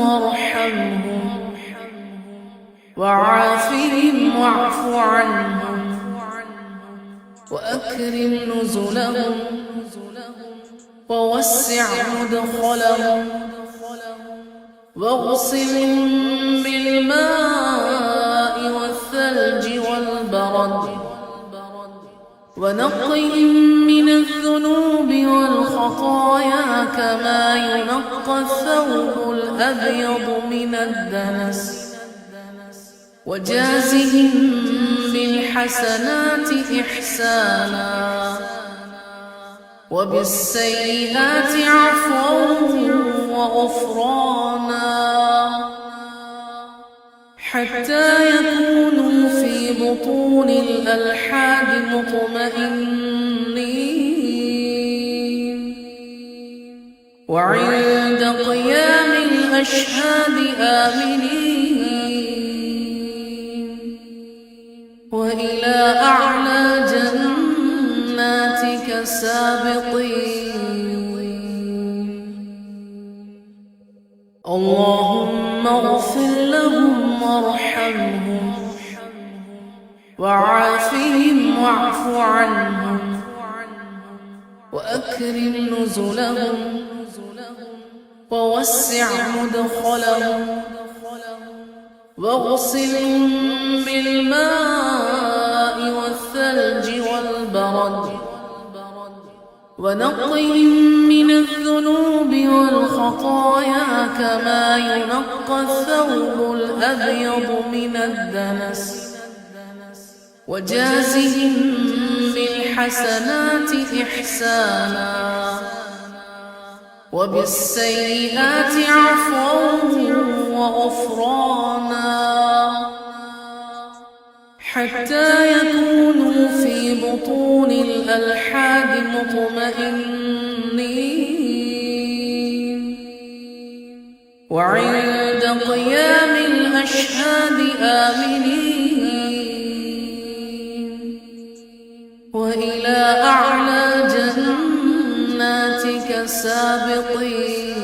وارحمهم وعافهم واعف عنهم وأكرم نزلهم ووسع مدخلهم واغسلهم بالماء والثلج والبرد ونقهم من الذنوب والخطايا كما ينقى الثوب الأبيض من الدنس وجازهم بالحسنات إحسانا وبالسيئات عفوا وغفرانا حتى يكونوا في بطون الألحاد مطمئنين وعند قيام الأشهاد آمنين وإلى أعلى جناتك سابقين. اللهم اغفر لهم وارحمهم وعافهم واعف عنهم وأكرم نزلهم ووسع مدخلهم واغسلهم بالماء والثلج والبرد ونقهم من الذنوب والخطايا كما ينقى الثوب الأبيض من الدنس وجازهم بالحسنات إحسانا وبالسيئات عفوا وغفرانا حتى يكونوا في بطون الألحاد مطمئنين وعند قيام الأشهاد آمنين وإلى أعلى جناتك سابقين.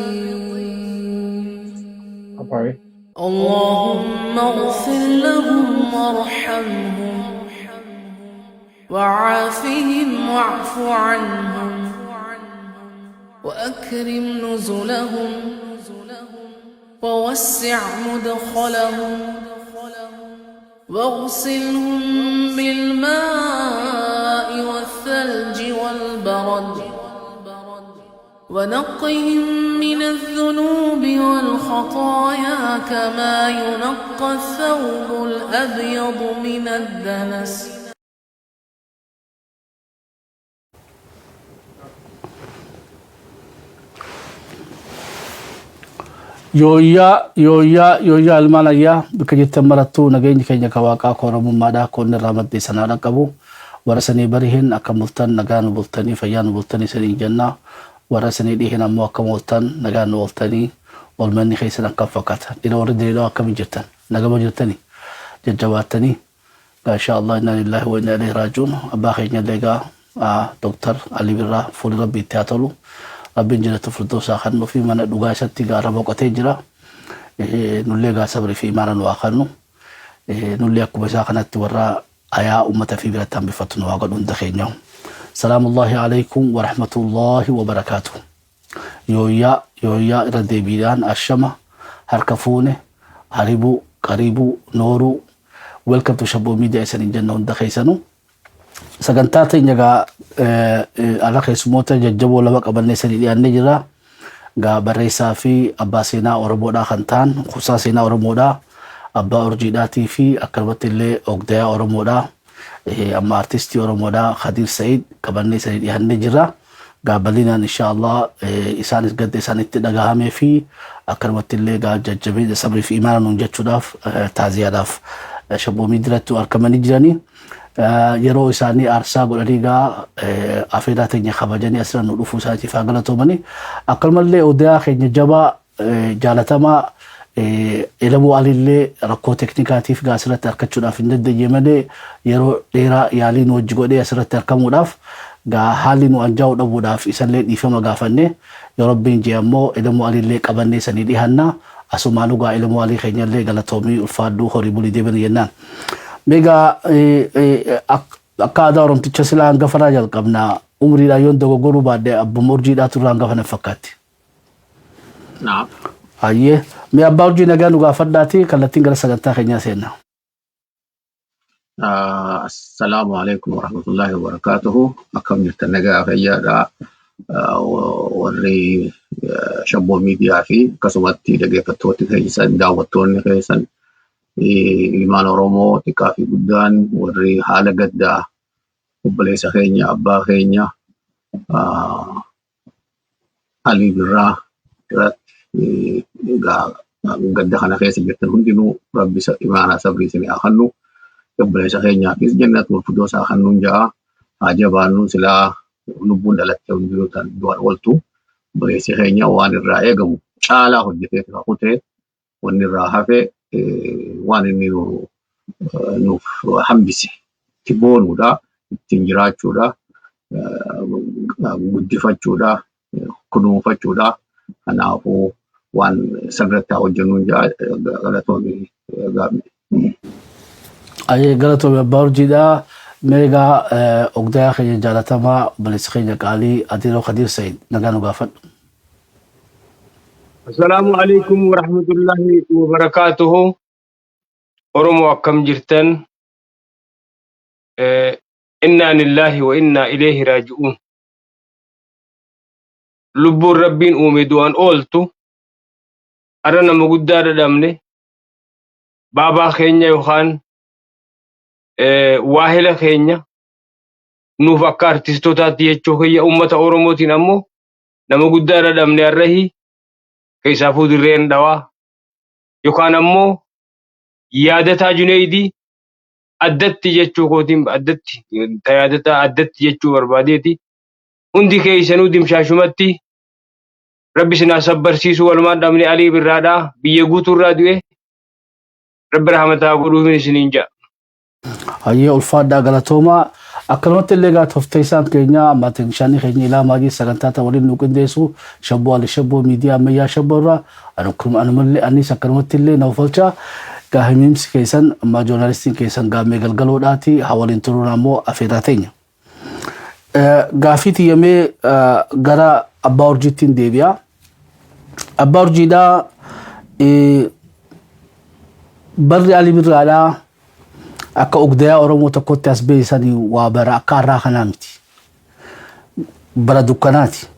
Sorry. اللهم اغفر لهم وارحمهم وعافهم واعف عنهم وأكرم نزلهم ووسع مدخلهم واغسلهم بالماء والثلج والبرد ونقهم من الذنوب والخطايا كما ينقى الثوب الأبيض من الدنس. Yooyyaa yooyyaa yooyyaa ilmaan ayyaa, bakka jirtan marattuu nageenyi keenya ka waaqaa ka oromummaadhaa koonni irraa maddee sanaa dhaqqabu. Warra sanii barihin akka multan, nagaa nu bultanii, fayyaa nu bultanii saniin jenna. Warra sanii dhihin ammoo akka mooltan, nagaa nu ooltanii, oolmanni keessan akkam fakkaata? Dhira warri diriidhaa akkami jirtan? Nagama jirtanii? Jajjabaattanii? Gaa insha Allah, innaa lillaahi wa innaa ilayhi raaji'uun. Abbaa keenya illee gaa Dr. Ali Birraa fuulli rabbi itti haa tolu. Rabbiin jannatu firdaus haa kennuu fi mana dhugaa isatti gaara boqotee jira. Nullee gaa sabrii fi imaana nu haa kennu. Nullee akkuma isaa kanatti warra ayaa ummata fi biratti hambifatu nu haa godhu hunda keenya. Salaamullahi alaikum wa rahmatullahi wa barakaatuh. Yooyyaa yooyyaa, irra deebiidhaan ashama, harka fuune, haribuu, qariibuu, nooruu, welcome to Shabboo Media isaniin jenna hunda keessanuu. Sagantaa teenya gaa ala keessummoota jajjaboo lama qabannee sanii dhiyaannee jira. Gaa barreessaa fi abbaa seenaa Oromoodhaa kan ta'an, kuusaa seenaa Oromoodhaa, abbaa urjiidhaatii fi akkanumatti illee ogdayaa Oromoodhaa, amma artistii Oromoodhaa Khadiir Sa'iid qabannee sanii dhiyaannee jira. Gaa bal'inaan insha Allah isaanis gadda isaanitti dhagahamee fi akkanumatti illee gaa jajjabina, sabrii fi imaana nuun jechuudhaaf taaziyaadhaaf Shabboo Miidiyaatti argamanii jiranii. Yeroo isaanii aarsaa godhanii gaa afeeraa teenya kabajanii asirra nu dhufuu isaaniitiif haa galatoomanii. Akkanumallee odaa keenya jabaa jaalatamaa Elabuu Alillee rakkoo teknikaatiif gaa asirratti argachuudhaaf hin dandeenye malee yeroo dheeraa yaalii nu wajji godhee asirratti argamuudhaaf gaa haalli nu anjaa'u dhabuudhaaf isallee dhiifama gaafanne. Yoo rabbiin jee ammoo Elabuu Alillee qabannee sanii dhihanna. Asumaan dhugaa ilmoo walii keenya illee galatoomii, ulfaadhuu, horii bulii deebiin jennaan. Meegaa akka aadaa Oromticha silaa hangafarraa jalqabna, umriidhaan yoon dogoggoruu baadhe abbuma urjiidhaatu irraa hangafa na fakkaatti. Naam. Hayyee, mee abbaa urjii nagaa nu gaafadhaati kallattiin gara sagantaa keenyaa seenna. Assalaamu alaikum warahmatullahi wabarakatuhu. Akkam jirtan, nagaa fayyaadha? Warri Shabboo Miidiyaa fi akkasumatti dhaggeeffattoonni keessan, daawwattoonni keessan, ilmaan Oromoo xiqqaa fi guddaan, warri haala gaddaa obboleessa keenya, abbaa keenya Alii Birraa irratti gadda kana keessa jirtan hundinuu, Rabbi imaanaa sabrii isinii haa kennu. Obboleessa keenyaafis jannatul firdaus haa kennuun ja'a. Haa jabaannu, silaa lubbuun dhalatte hundinuu tan du'an ooltu. Obboleessi keenya waan irraa eegamu caalaa hojjetee kutee wanni irraa hafe, waan inni nuuf hambise itti boonuudha, ittiin jiraachuudha, guddifachuudha, kunuunfachuudha. Kanaafuu waan sirriitti haa hojjennuun jaa, galatoomii gaafni. Ayyee, galatoomii abbaa urjiidha. Meegaa ogdayaa keenya jaalatamaa, obboleessa keenya qaalii Adeeroo Kadiir Sayid, nagaa nu gaafadhu. Assalaamu alaikum warahmatullahi wabarakaatuhu. Oromoo, akkam jirtan? Innaa lillahi wa innaa ilayhi raaji'uun. Lubbuun Rabbiin uume du'an ooltu. Arra nama guddaa dhadhabne, baabaa keenya yookaan waahila keenya nuuf akka artistootaatti jechuu kiyya, uummata Oromootiin ammoo nama guddaa dhadhabne arrahi. Keessaafuu dirreen dhawaa yookaan ammoo yaadataa Juneeydii addatti jechuu kootiin, addatti yaadataa addatti jechuu barbaadeeti. Hundi keessanuu dimshaashumatti Rabbi sinaa sabbarsiisuu. Walumaan dhabne. Alii Birraadhaa, biyya guutuurraa du'e. Rabbi rahmataa godhuufin isiniin ja'a. Hayyee, ulfaadhaa, galatoomaa. Akkanumatti illee gaa tofteessaan keenya amma teeknishaanii keenya ilaa maajii sagantaa ta'e waliin nu qindeessu Shabboo Ali, Shabboo Miidiyaa Ammayyaa Shabboo irraa, anumallee anis akkanumatti illee na ufalcha. Gaa himiimsi keessan amma joornaalistiin keessan gaammee galgaloodhaati haa waliin turuun ammoo afeeraa teenya. Gaafii tiyyamee gara abbaa urjiittiin deebi'a. Abbaa urjiidhaa, barri Ali Birraadhaa akka ogdayaa Oromoo tokkotti as beeksisanii waa bara akka har'aa kanaa miti. Bara dukkanaati.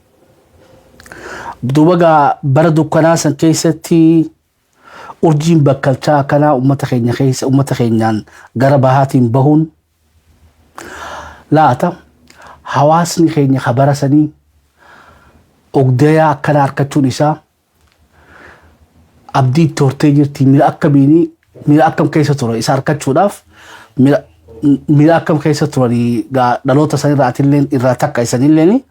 Duuba gaa bara dukkanaa san keessatti urjiin bakkalchaa akkanaa uummata keenya keessa, uummata keenyaan gara bahaatiin bahuun, laata hawaasni keenya ka bara sanii ogdayaa akkanaa argachuun isaa abdii itti hortee jirti? Miira akkamiini, miira akkam keessa ture isa argachuudhaaf, miira akkam keessa turanii? Gaa dhaloota san irraa atilleen irraa takka isanilleen,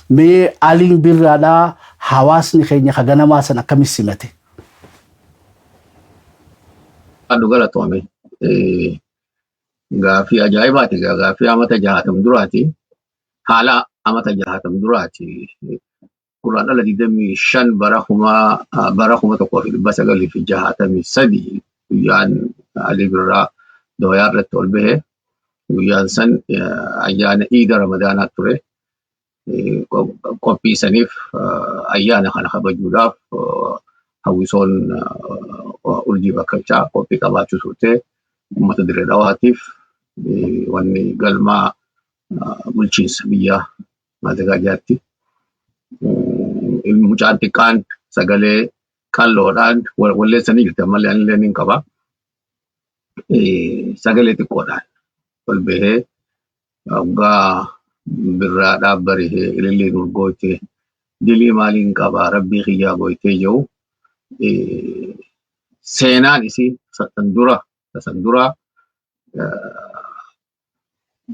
mee Aliin Birraadhaa hawaasni keenya ka ganamaa san akkamitti simate? Addu galatoome. Gaaffii ajaa'ibaati. Gaaffii amata 60 duraati. Haala amata 60 duraati. Guraandhala 25 bara 1963 guyyaan Alii Birraa dooyaa irratti ol bahe. Guyyaan san ayyaana Iida Ramadaanaa ture. Qophii saniif, ayyaana kana kabajuudhaaf, hawwisoon urjii bakkalchaa qophii qabaachuu turte. Uummata Dirree Dhawaatiif wanni galmaa bulchiinsa biyyaa Maazagaajaatti. Mucaan xiqqaan sagalee qalloodhaan walleessanii jirti, ammallee anillee ni qaba. Sagalee xiqqoodhaan ol bahee waggaa birraadhaa barihee ililliin urgooyte, dilii maaliin qabaa rabbii kiyyaa gooytee jiru, seenaan isii san dura,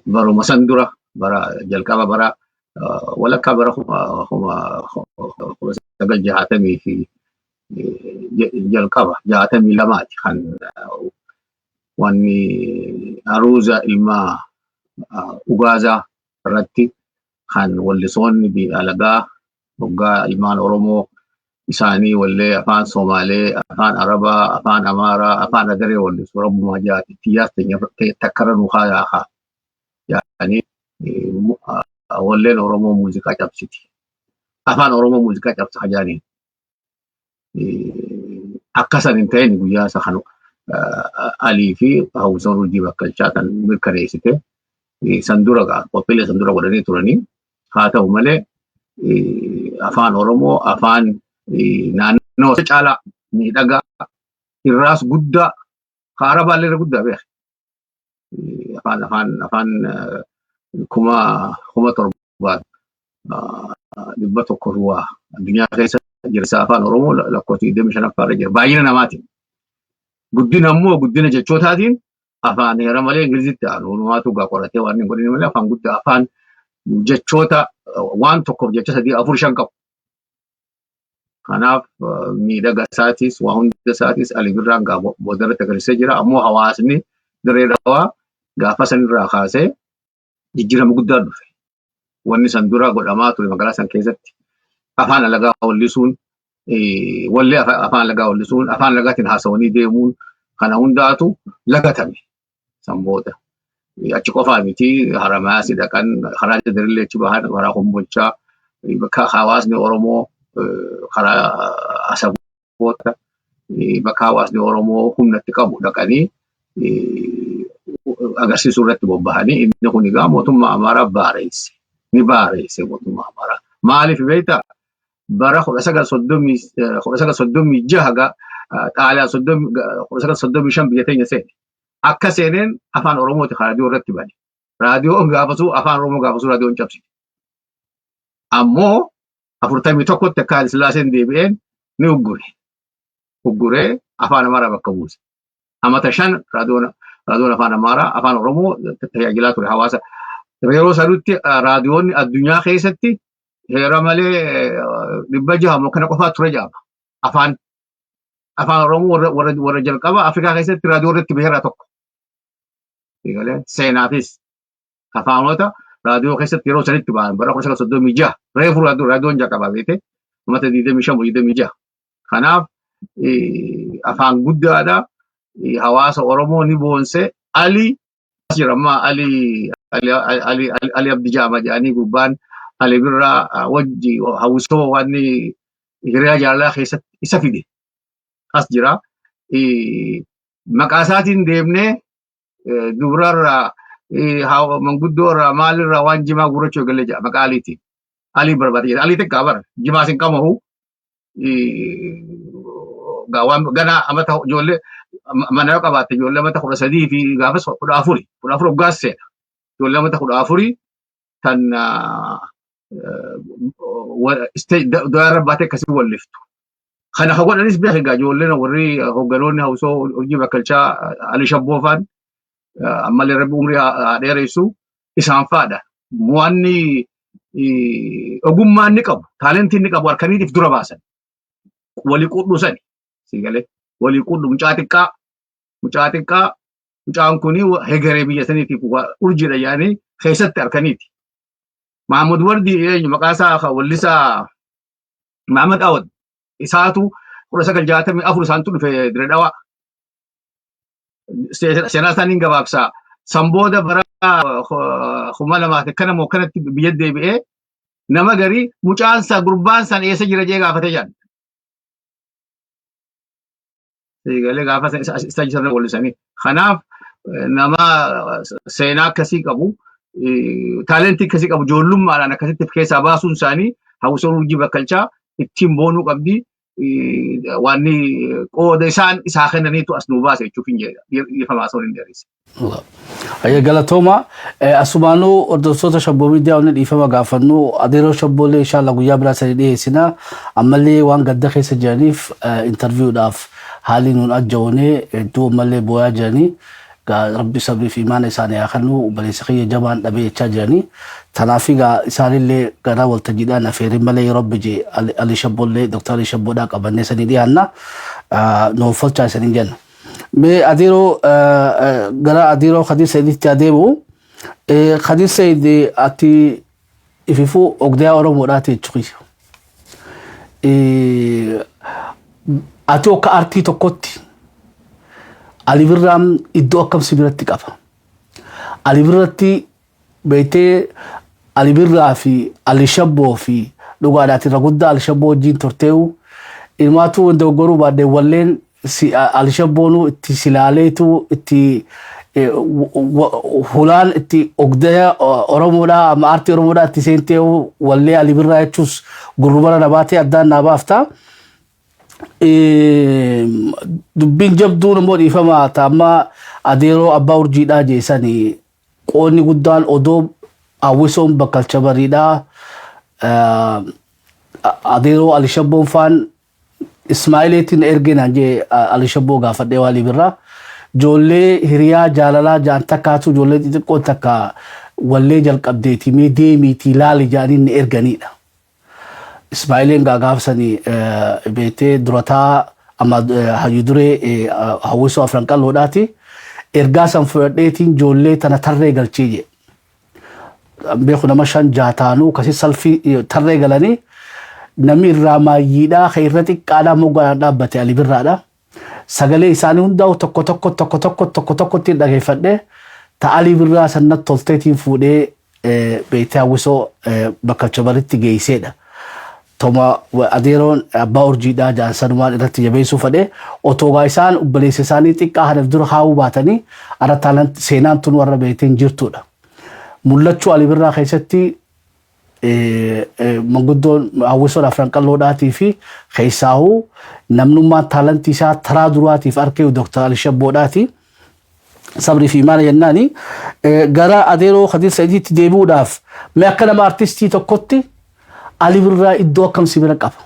baruma san dura, bara jalqaba, bara walakkaa bara 1960 fi jalqaba 62ti kan wanni aruuza ilmaa ugaazaa irratti kan wallisoonni biyya alagaa waggaa ilmaan Oromoo Isaanii wallee afaan Somaalee, afaan Arabaa, afaan Amaaraa, afaan Adaree wallisu rabbumaa jaati tiyyaas takkarra nu kaayaa haa. Yaani walleen Oromoo muuziqaa cabsiti. Afaan Oromoo muuziqaa cabsa hajaaniin. Akka san hin ta'in guyyaa isa kan Alii fi Hawwisoon Urjii Bakkalchaa kan mirkaneessite san dura qophiilee san dura godhanii turanii haa ta'u malee afaan Oromoo afaan naannoo caalaa miidhagaa irraas guddaa ka Arabaallee irra guddaa beeka. Afaan afaan afaan 7100 fi waa addunyaa keessa jira. Isa afaan Oromoo lakkoofsa 25ffaa irra jira. Baay'ina namaatiin. Guddina immoo guddina jechootaatiin afaan heera malee Ingilizitti aanu hundumaatu gaa qoratee waan hin godhin malee afaan guddaa afaan jechoota waan tokkoof jecha sadii afur shan qabu. Kanaaf miidhaga isaatis waa hunda isaatis Ali Birraan gaa boodarratti agarsiisee jira. Ammoo hawaasni Dirree Dhawaa gaafa sanirraa kaasee jijjiirama guddaa dhufe. Wanni san dura godhamaa ture magaalaa san keessatti afaan alagaa wallisuun wallee afaan alagaa wallisuun afaan alagaatiin haasawanii deemuun kana hundaatu lagatame san booda. Achi qofaa miti Haramayaa si dhaqan karaa Jadarillee achi bahan karaa Kombolchaa bakka hawaasni Oromoo karaa Asaboota bakka hawaasni Oromoo humna itti qabu dhaqanii agarsiisuu irratti bobbahanii inni kun egaa mootummaa Amaaraa baareesse. Ni baareesse mootummaa Amaaraa. Maaliif beektaa? Bara 1936 Xaaliyaan 1935 biyya teenya seene. Akka seeneen afaan Oromooti raadiyoo irratti bane. Raadiyoon gaafasuu afaan Oromoo gaafasuu raadiyoon cabsite. Ammoo 41tti akka Haayile Sillaaseen deebi'een ni uggure. Ugguree afaan Amaaraa bakka buuse. Amata 5 raadiyoon afaan Amaaraa afaan Oromoo tajaajilaa ture hawaasa. Yeroo sanutti raadiyoonni addunyaa keessatti heera malee 600 moo kana qofaa ture jedhama. Afaan Oromoo warra jalqaba Afrikaa keessatti raadiyoo irratti baheerraa tokko. Seenaafis afaanota raadiyoo keessatti yeroo sanitti ba'an bara 1936 reefu raadiyoon jalqabaa beekte uummata 25 26. Kanaaf afaan guddaadha. Hawaasa Oromoo ni boonse. Ali jira amma Ali Ali Ali Ali Abdi Jaama jedhanii gurbaan Ali Birraa wajji hawwisoo waan hiriyaa jaalalaa keessatti isa fide as jira. Maqaa isaatiin deemnee dubrarraa manguddoorraa maalirraa waan jimaa guurrachuu eegalee jira maqaa Aliitiin. Alii barbaade jedha. Alii xiqqaa bara jimaa sin qamahu waan gana amata ijoollee mana yoo qabaatte ijoollee amata 13 fi gaafas 14 14 waggaas seena. Ijoollee amata 14 tan doyaa baatee akkasii walliftu. Kana ka godhanis beek egaa ijoolleen warri hoogganoonni hawwisoo Urjii Bakkalchaa Ali Shabboo faan ammallee rabbi umrii haa dheeressu isaan faadha. Wanni ogummaa inni qabu taalentii inni qabu harkaniitiif dura baasan. Walii qudhu sani si galee walii qudhu mucaa xiqqaa mucaa xiqqaa mucaan kuni hegeree biyya saniitiif urjiidha jedhanii keessatti harkaniiti. Mahammad Wardii eenyu maqaa isaa wallisaa Mahammad Awad isaatu 1964 isaantu dhufe Dire Dhawaa. Seenaa isaanii gabaabsaa. San booda bara 2000 akkana moo akkanatti biyya deebi'ee nama garii mucaan isaa gurbaan san eessa jira jee gaafate jedhan. Galee gaafa isa sana wallisanii. Kanaaf nama seenaa akkasii qabu taalentii akkasii qabu ijoollummaadhaan akkasitti of keessaa baasuun isaanii hawwisoon Urjii Bakkalchaa ittiin boonuu qabdi. Waan qooda isaan isaa kennaniitu as nu baase jechuuf hin jedha. Dhiifamaa osoo hin dheeresse. Ayya galatooma. Asumaanuu hordoftoota Shabboo Miidiyaa wanni dhiifama gaafannu adeeroo Shabboolee inshallah guyyaa biraa sanii dhiyeessina. Ammallee waan gadda keessa jiraniif intarviiwudhaaf haalli nuun ajja'oonee hedduu ammallee booyaa jiranii. Rabbi sabrii fi imaana isaanii haa kennu obboleessa kiyya jabaan dhabee jechaa jiranii. Tanaaf egaa isaanillee gara waltajjiidhaan afeerin malee yeroo rabbi jee Ali Shabboollee Dr. Ali Shabboodhaa qabannee sanii dhiyaanna. Nuuf folchaa isaniin jenna. Mee adeeroo gara adeeroo Kadir Sa'iditti adeemu. Kadir Sa'id ati ififuu ogdayaa Oromoodhaati jechuudha. Ati akka artii tokkotti Ali Birraan iddoo akkam si biratti qaba? Ali Birratti beektee, Ali Birraa fi Ali Shabboo fi dhugaadhaati irra guddaa Ali Shabboo wajjin turteewu ilmaatu wanta dogoggoruu baadhee walleen Ali Shabboonuu itti silaaleetu itti hulaan itti ogdaya Oromoodhaa amma aartii Oromoodhaa itti seenteewu wallee Ali Birraa jechuus gurrubara na baatee addaan naa baafta. Dubbiin jabduun immoo dhiifama ta'amma adeeroo abbaa urjiidhaa jeesanii qoonni guddaan odoo hawwisoon bakkalcha bariidhaa adeeroo Alishabboon faan Ismaa'ileetiin erginaan jee Alishabboo gaafadhee waalii birraa ijoollee hiriyaa jaalalaa jaan takkaatu ijoollee xixiqqoon takka wallee jalqabdeeti mee deemiitii laali jaaniin ni erganiidha. Ismaa'ileen gaa gaafsanii beektee durataa amma hayyu duree hawwisoo afran qalloodhaati. Ergaa san fudhadheetiin ijoollee tana tarree galchee jee. Beeku nama shan jaataanuu kasi salfii tarree galanii namni irraa maayyiidhaa kan irra xiqqaadhaa moggaadhaan dhaabbate Ali Birraadha. Sagalee isaanii hundaa'u tokko tokko tokko tokko tokko tokkotti dhageeffadhee ta Ali Birraa sannatti tolteetiin fuudhee beektee hawwisoo bakkalcha baritti geesseedha. Toma adeeroon abbaa urjiidhaa jaan sanumaan irratti jabeessuu fedhe otoo gaa isaan obboleessa isaanii xiqqaa hanaaf dura haawuu baatanii arra taalant seenaan tun warra beekteen jirtudha. Mul'achuu Ali Birraa keessatti manguddoon hawwisoon afran qalloodhaatii fi keessaahuu namnummaan taalantii isaa taraa duraatiif arkee Dr. Ali Shabboodhaati. Sabrii fi imaana jennaani gara adeeroo Kadir Sa'idiitti deebi'uudhaaf mee akka nama artistii tokkotti Ali Birraa iddoo akkam si bira qaba?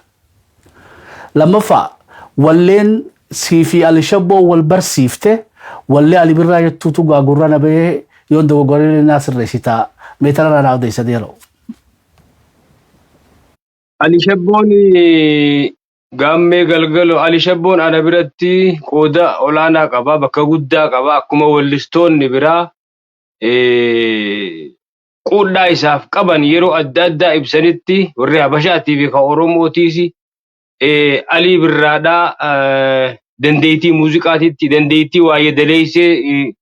Lammaffaa, walleen sii fi Ali Shabboo wal barsiifte wallee Ali Birraa jettuutu gaagurra na bahee yoon dogoggoree naa sirreessitaa mee tana naa odeessa adeeroo. Ali Shabboon gaammee galgalo Ali Shabboon ana biratti qooda olaanaa qaba, bakka guddaa qaba. Akkuma wallistoonni biraa quudhaa isaaf qaban yeroo adda addaa ibsanitti warri Habashaatii fi kan Oromootiis Alii Birraadhaa dandeettii muuziqaatitti, dandeettii waa'ee daleessee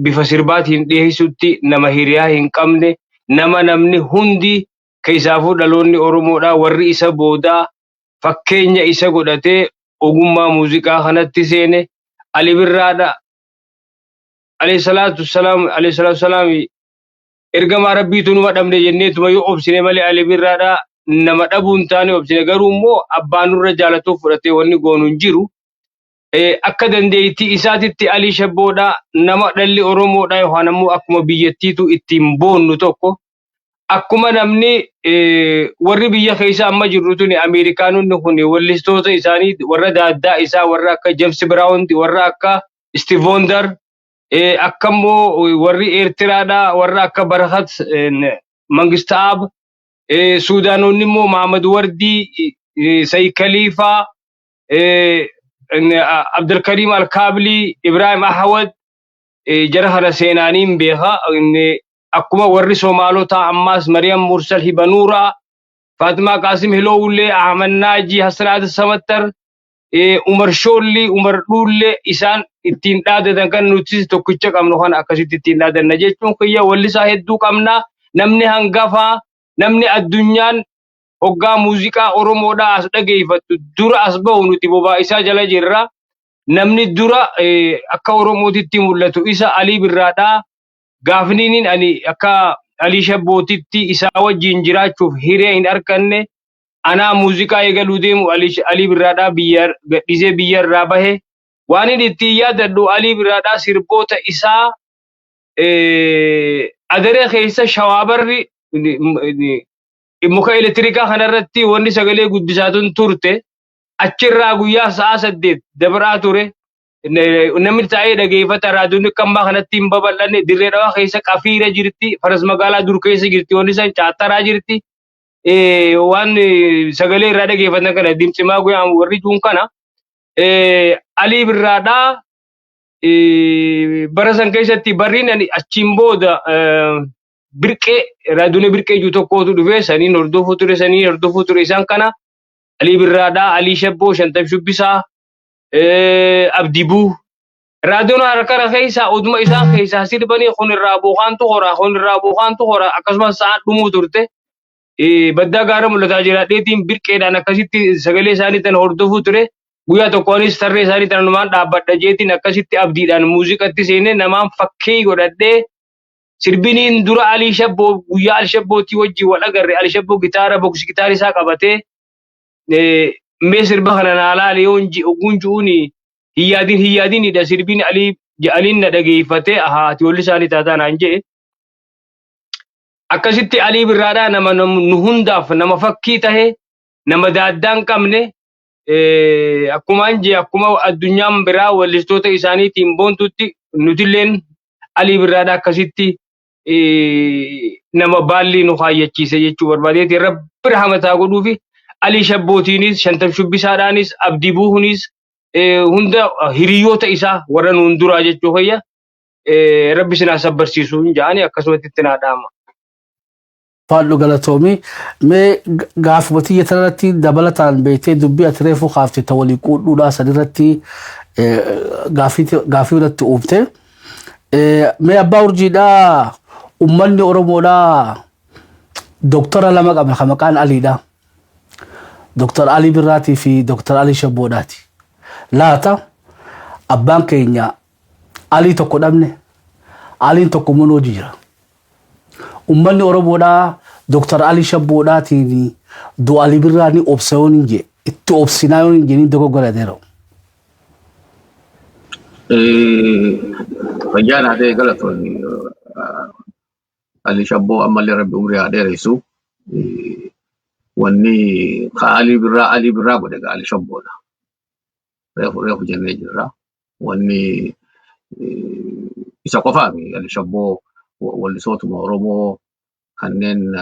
bifa sirbaatiin dhiyeessutti nama hiriyaa hin qabne, nama namni hundi keessaafuu dhaloonni Oromoodhaa warri isa boodaa fakkeenya isa godhatee ogummaa muuziqaa kanatti seene Ali Birraadha. Alayhi salaatu salaam, alayhi salaatu salaam, ergamaa rabbiitu numa dhabne jenneetuma yoo obsine malee Ali Birraadha nama dhabuu hin taane obsine, garuu immoo abbaan nurra jaalatuuf fudhatee wanni goonu hin jiru. Akka dandeettii isaatitti Ali Shabboodha nama dhalli Oromoodha yookaan ammoo akkuma biyyattiitu ittiin boonnu tokko, akkuma namni warri biyya keessa amma jirru tuni Ameerikaanonni kun wallistoota isaanii warra daaddaa isaa warra akka James Brown, warra akka Steve Wonder, akka immoo warri Eertiraadha warra akka Barakat Mangistaab, Suudaanonni immoo Mahamad Wardii, Sayyid Khaliifaa, Abdulkarim Alkaabli, Ibrahim Ahwad, jara kana seenaaniin beeka. Akkuma warri Somaalotaa ammaas Mariyam Mursal Hibanuuraa, Faatimaa Qaasim Hiloowullee, Ahmad Naaji, Hassan Aadam Samattar, Umar Shoolli, Umar Dhuullee isaan ittiin dhaadatan kan nuti tokkicha qabnu kana akkasitti ittiin dhaadanna jechuun kiyya wallisaa hedduu qabna. Namni hangafaa, namni addunyaan hoggaa muuziqaa Oromoodhaa as dhageeffattu dura as bahu nuti bobaa isaa jala jirra. Namni dura akka Oromootitti mul'atu isa Alii Birraadhaa. Gaafniin ani akka Alii Shabbootitti isaa wajjin jiraachuuf hiree hin arganne, anaa muuziqaa eegaluu deemu Alii Birraadhaa biyya gadhiisee biyya irraa bahe. Waan inni ittiin yaadadhu Alii Birraadhaa sirboota isaa adaree keessa shawaabarri muka elektirikaa kanarratti wanni sagalee guddisaatun turte achirraa guyyaa sa'a 8 dabraa ture. Namni taa'ee dhageeffata, raadiyoon akka ammaa kanatti hin babal'anne. Dirree dhawaa keessa qafiira jirti, faras magaalaa dur keessa jirti, wanni isaan caattaraa jirti. Waan sagalee irraa dhageeffatan kana dimtsimaa guyyaa warri juun kana Alii Birraadhaa bara san keessatti barriin ani achiin booda birqee raadiyoon birqee jiru tokkotu dhufee saniin hordofuu ture isaan kana. Alii Birraadhaa, Alii Shabboo, Shantam Shubbisaa, Abdii Buu. Raadiyoon harkara keessaa oduma isaan keessaa sirbanii kun irraa buukaantu hora, kun irraa buukaantu hora akkasumas sa'aan dhumuu turte. Baddaa gaara mul'ataa jiraadheetiin birqeedhaan akkasitti sagalee isaanii tana hordofuu ture. Guyyaa tokko anis tarree isaanii tana numaan dhaabbadha jeetiin akkasitti abdiidhaan muuziqatti seenee namaan fakkii godhadhee sirbiniin dura Alii Shabboo guyyaa Alii Shabbootii wajjin wal agarre. Alii Shabboo gitaara boksi gitaara isaa qabatee mee sirba kana naa laali yoon ogguun ji'uuni hin yaadin hin yaadinidha sirbiin Alii Aliin na dhageeffatee ahaa ati walli isaanii taataa naan jedhe. Akkasitti Alii Birraadhaa nama nu hundaaf nama fakkii tahe, nama daaddaa hin qabne, akkumaan jee akkuma addunyaan biraa wallistoota isaaniitiin boontutti nutilleen Alii Birraadhaa akkasitti nama baallii nu kaayyachiise jechuu barbaadeeti. Rabbi rahmataa godhuufi Alii Shabbootiinis, Shantam Shubbisaadhaanis, Abdii Buuhunis hunda hiriyoota isaa warra nuun duraa jechuu kiyya. Rabbi isin haa sabbarsiisu hin ja'ani akkasumatti itti naa dhaama. Faadhu galatoomi. Mee gaafuma tiyya tanarratti dabalataan beektee dubbii ati reefuu kaafte ta walii quudhuudhaa sanirratti gaafii irratti uumte. Mee abbaa urjiidhaa, ummanni Oromoodhaa doktora lama qabna kan maqaan Aliidha. Doktor Alii Birraatii fi Doktor Alii Shabboodhaati. Laata abbaan keenya Alii tokko dhabne, Aliin tokko immoo nu hojii jira. Ummanni Oromoodhaa Dr. Alii Shabboodhaatiin du'a Alii Birraa ni obsa yoon hin jee itti obsinaa yoon hin jee dogoggora adeero. Fayyaa naa ta'e galatoonni. Alii Shabboo ammallee rabbi umrii haa dheeressu. Wanni ka Alii Birraa Alii Birraa godhe Alii Shabboodha. Reefu reefu jennee jirra. Wanni isa qofaami. Alii Shabboo wallisootuma Oromoo kanneen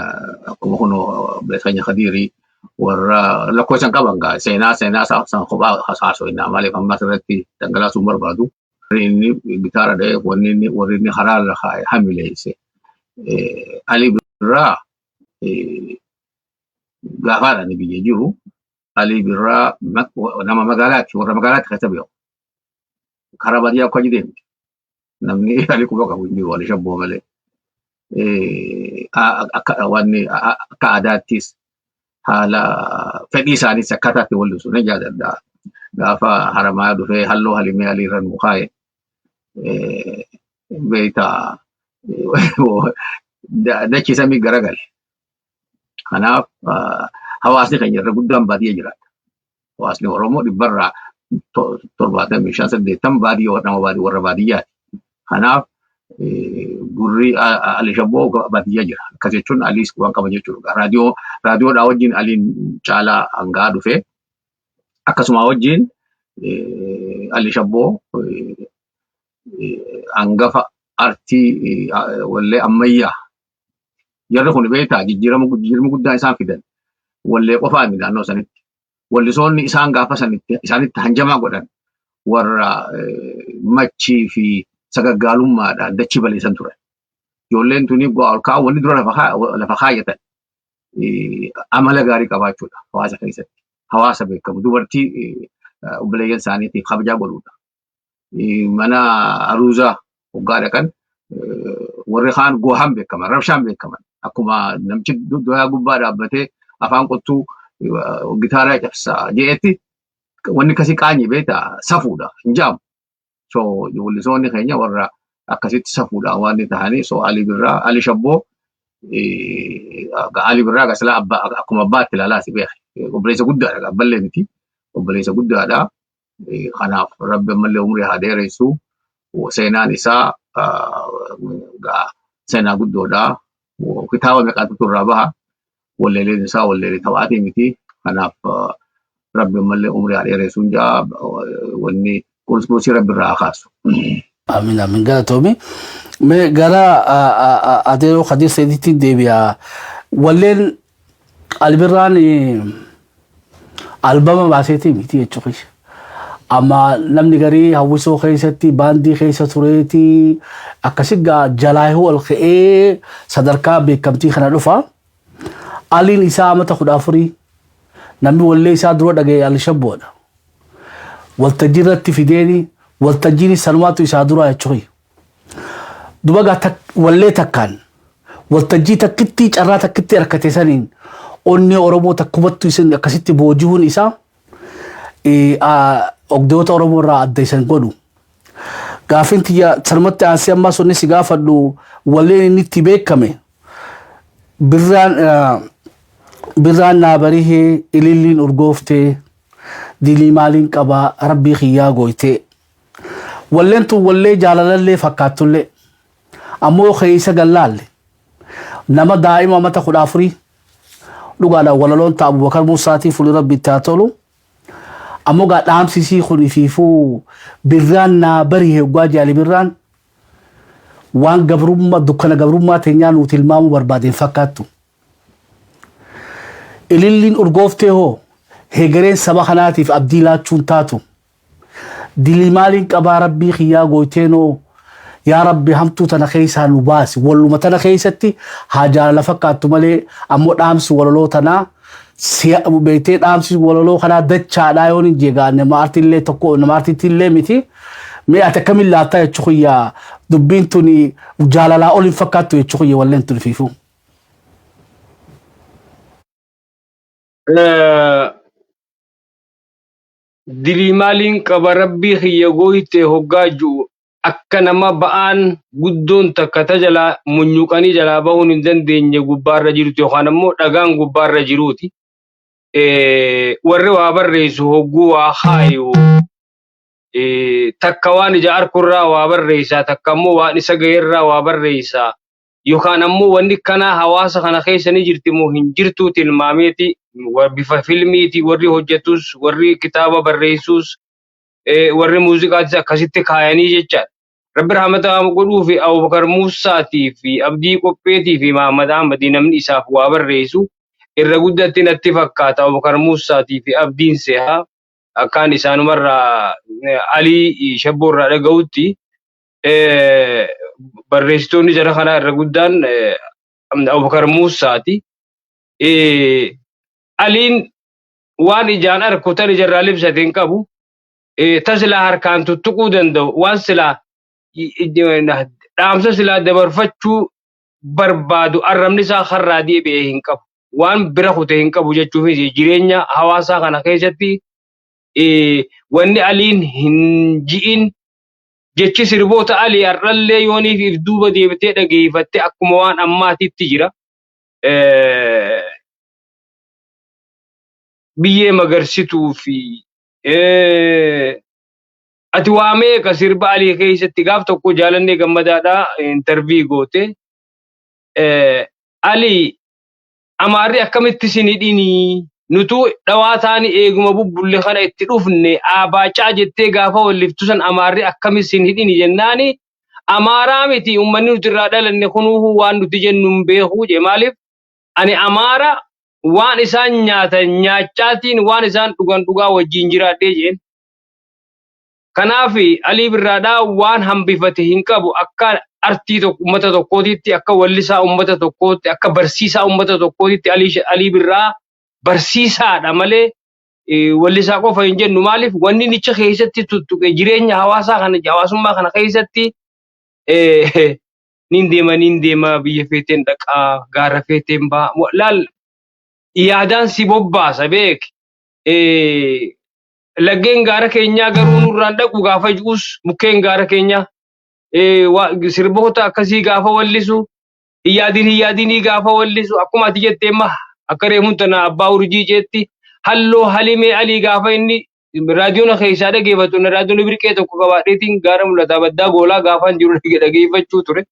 akkuma kun obboleessa keenya Kadiirii warra lakkoofsa hin qaban gaa seenaa seenaa san kophaa haasofnaa maaliif amma asirratti dhangalaasuu hin barbaadu. Warri inni gitaara dha'e, wanni inni warri inni karaa irra kaa'e hamileesse. Alii Birraa gaafaadhaan biyya jiru. Alii Birraa nama magaalaati, warra magaalaatti keessa beeku. Karaa baadiyyaa akka deemti. Namni Alii quba qabu hin jiru, Alii Shabboo malee. Akka wanni akka aadaattis haala fedhii isaaniis akkaataa itti wallisu ni jaalladha. Gaafa haramaa dhufee halloo halimee Alii irra nu kaa'e beektaa dachii samii garagale. Kanaaf hawaasni keenya irra guddaan baadiyyaa jiraata. Hawaasni Oromoo dhibbarraa 75 80 baadiyyaa, nama baadiyyaa, warra baadiyyaati. Kanaaf gurri Ali Shabboo baadiyyaa jira. Akkas jechuun Aliis waan qaba jechuudha. Raadiyoodhaa wajjin Aliin caalaa hangaa dhufe. Akkasuma wajjin Ali Shabboo hangafa artii wallee ammayyaa. Jarri kun beektaa jijjiirama guddaa isaan fidan wallee qofaa naannoo sanitti. Wallisoonni isaan gaafa sanitti isaanitti hanjamaa godhan warra machii fi sagaggaalummaadhaan dachii balleessan turan. Ijoolleen tuni bu'aa ol kaa'u wanni dura lafa kaayyatan amala gaarii qabaachuudha hawaasa keessatti. Hawaasa beekamu dubartii obboleeyyan isaaniitiif kabajaa godhuudha. Mana aruuzaa hoggaa dhaqan warri kaan gohaan beekaman, rabshaan beekaman. Akkuma namichi doyaa gubbaa dhaabbatee afaan qottuu gitaaraa cabsaa je'etti wanni akkasii qaanyii beektaa safuudha hin jaamu. So wallisoonni keenya warra akkasitti safuudhaan waan inni ta'anii. So Alii Birraa, Alii Shabboo, Alii Birraa gasilaa abbaa akkuma abbaatti ilaalaa si beeke. Obboleessa guddaadha, abballee miti. Obboleessa guddaadha. Kanaaf rabbi ammallee umrii haa dheeressu. Seenaan isaa seenaa guddoodha. Kitaaba meeqaatu irraa baha. Walleeleen isaa walleelee taphaatii miti. Kanaaf rabbi ammallee umrii haa dheeressu jaa, wanni qulqulluusii rabbi irraa haa kaasu. Amiin amiin, galatoomi. Mee gara adeeroo Kadir Seeditti deebi'a. Walleen Albirraan albama baaseetii miti jechuudha. Amma namni garii hawwisoo keessatti baandii keessa tureeti akkasi gaa jalaa ol ka'ee sadarkaa beekamtii kana dhufa. Aliin isaa amata 14. Namni wallee isaa dura dhagaye Alishabboodha. Waltajjii irratti fideeni waltajjiin sanumaatu isaa dura jechuudha. Duba gaa wallee takkaan waltajjii takkitti carraa takkitti harkate saniin onnee Oromoo takkumattu isin akkasitti booji'uun isaa ogdoota Oromoo irraa adda isan godhu. Gaafin tiyya sanumatti aansee ammaa sunni si gaafadhu, walleen inni itti beekame birraan birraan naa barihee, ililliin urgooftee, dilii maaliin qabaa rabbii kiyyaa gooytee. Walleen tun wallee jaalalallee fakkaattullee ammoo keessa gallaalle nama daa'ima mata 14 dhugaadhaan walaloon ta'a Abubakar Musaatii fuulli rabbi itti haa tolu. Ammoo gaa dhaamsisii kun ifiifuu birraan naa barihee hoggaa jaali birraan waan gabrummaa dukkana gabrummaa teenyaa nuu tilmaamuu barbaadeen fakkaattu. Ililliin urgooftee hoo hegereen saba kanaatiif abdii laachuun taatu. Dilii maaliin qabaa rabbii kiyyaa gooyteenoo yaa rabbi hamtuu tana keessaa nu baasi. Walluma tana keessatti haa jaalala fakkaattu malee ammoo dhaamsi walaloo tanaa beektee dhaamsi walaloo kanaa dachaadhaa yoon hin jeegaa nama artiillee tokko nama artiitillee miti. Mee ati akkamiin laattaa jechuu kiyya, dubbiin tuni jaalalaa ol hin fakkaattu jechuu kiyya walleen tun fiifuu. Dilii maaliin qaba rabbii kiyya gooyte hoggaa ji'u akka nama ba'aan guddoon takka ta jalaa munyuqanii jalaa bahuun hin dandeenye gubbaarra jirtu yookaan ammoo dhagaan gubbaarra jiruuti. Warri waa barreessu hogguu waa kaayu takka waan ija arkurraa waa barreessaa, takka ammoo waan isa ga'eerraa waa barreessaa, yookaan ammoo wanni kanaa hawaasa kana keessa ni jirti moo hin jirtuu tilmaameeti bifa filmiiti warri hojjetus, warri kitaaba barreessus, warri muuziqaatis akkasitti kaayanii jechaadha. Rabbi rahmata godhuu fi Abubakar Muusaatii fi Abdii Qopheetii fi Mahammad Ahmadii namni isaaf waa barreessu irra guddatti natti fakkaata Abubakar Muusaatii fi Abdiin Sehaa akkaan isaanumarraa Alii Shabboorraa dhaga'utti barreessitoonni jara kanaa irra guddaan Abubakar Muusaati. Aliin waan ijaan arku tan ijarraa libsate hin qabu. Ta silaa harkaan tuttuquu danda'u waan silaa dhaamsa silaa dabarfachuu barbaadu arrabni isaa karraa deebi'ee hin qabu. Waan bira kute hin qabu jechuufis jireenya hawaasaa kana keessatti wanni Aliin hin ji'in jechi sirboota Alii har'allee yooniif if duuba deebitee dhageeffatte akkuma waan ammaatitti jira. Biyyee magarsituu fi ati waa meeqa sirba Alii keessatti gaaf tokko Jaalannee Gammadaadhaa interview goote. Alii, Amaarri akkamitti isin hidhinii nutuu dhawaa taani eeguma bubbulle kana itti dhufne aabaacaa jettee gaafa walliftu san Amaarri akkamitti isin hidhini jennaani, Amaaraa miti, ummanni nuti irraa dhalanne kunuuhuu waan nuti jennu hin beekuu jee. Maaliif ani Amaara waan isaan nyaatan nyaachaatiin waan isaan dhugan dhugaa wajjin jiraadhee jeen. Kanaaf Alii Birraadhaa waan hambifate hin qabu akka artii tokko ummata tokkootitti, akka wallisaa ummata tokkootti, akka barsiisaa ummata tokkootitti. Alii Birraa barsiisaadha malee wallisaa qofa hin jennu. Maaliif wanni nicha keessatti tuttuqe jireenya hawaasaa kana, hawaasummaa kana keessatti nin deema, nin deema, biyya feeteen dhaqaa, gaara feeteen ba'a, laal yaadaan si bobbaasa beek. Laggeen gaara keenyaa garuu nurraan dhaqu gaafa ji'us, mukkeen gaara keenyaa sirboota akkasii gaafa wallisu, hiyyaadin hiyyaadinii gaafa wallisu, akkuma ati jettee amma akka reefuun tana abbaa urjii jeetti halloo halimee Alii gaafa inni raadiyoona keessaa dhageeffatu, raadiyoon birqee tokko qabaadheetiin gaara mul'ataa baddaa goolaa gaafaan jiru dhageeffachuu ture.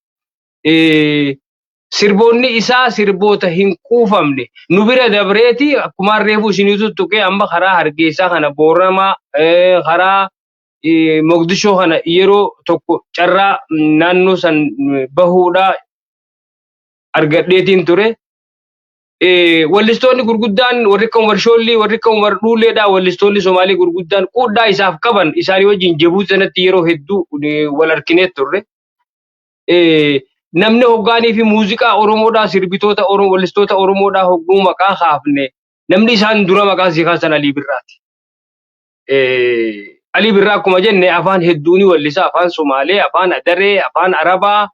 Sirboonni isaa sirboota hin quufamne nu bira dabreeti akkuma reefu isinii tuttuqee amma karaa Hargeysaa kana, Booramaa, karaa Mogdishoo kana yeroo tokko carraa naannoo san bahuudhaa argadheetiin ture. Wallistoonni gurguddaan warri akka Umar Shoolli, warri akka Umar Dhuulleedha, wallistoonni Somaalee gurguddaan quudhaa isaaf qaban isaanii wajjin Jabuuti sanatti yeroo hedduu wal arginee turre. Namni hoggaanii fi muuziqaa Oromoodhaa, sirbitoota Oromoo, wallistoota Oromoodhaa hogguu maqaa kaafne Namni isaan dura maqaan sii kaasan Alii Birraati. Alii Birraa akkuma jenne afaan hedduu ni wallisa. Afaan Somaalee, afaan Adaree, afaan Arabaa,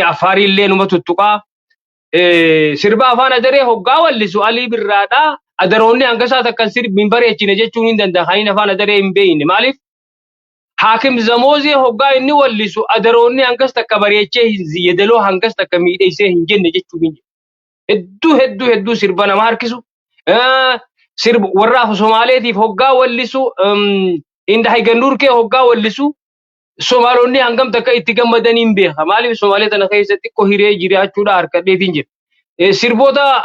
Afaarii illee numa tuttuqaa. Sirba afaan Adaree hoggaa wallisu Alii Birraadha. Adaroonni hanga isaa takka sirbi hin bareechine jechuun hin danda'a. Kan inni afaan Adaree hin beekne. Maaliif? Haakim Zamoozee hoggaa inni wallisu adaroonni hangas takka bareechee hin yedeloo hangas takka miidheessee hin jenne jechuun hin jiru. Hedduu hedduu hedduu sirba nama harkisu. Sirba warra Somaaleetiif hoggaa wallisu inda Hayganduurkee hoggaa wallisu Somaalonni hangam takka itti gammadanii hin beeka. Maaliif Somaalee tana keessatti xiqqoo hiree jiraachuudha harkadheetiin jira. Sirboota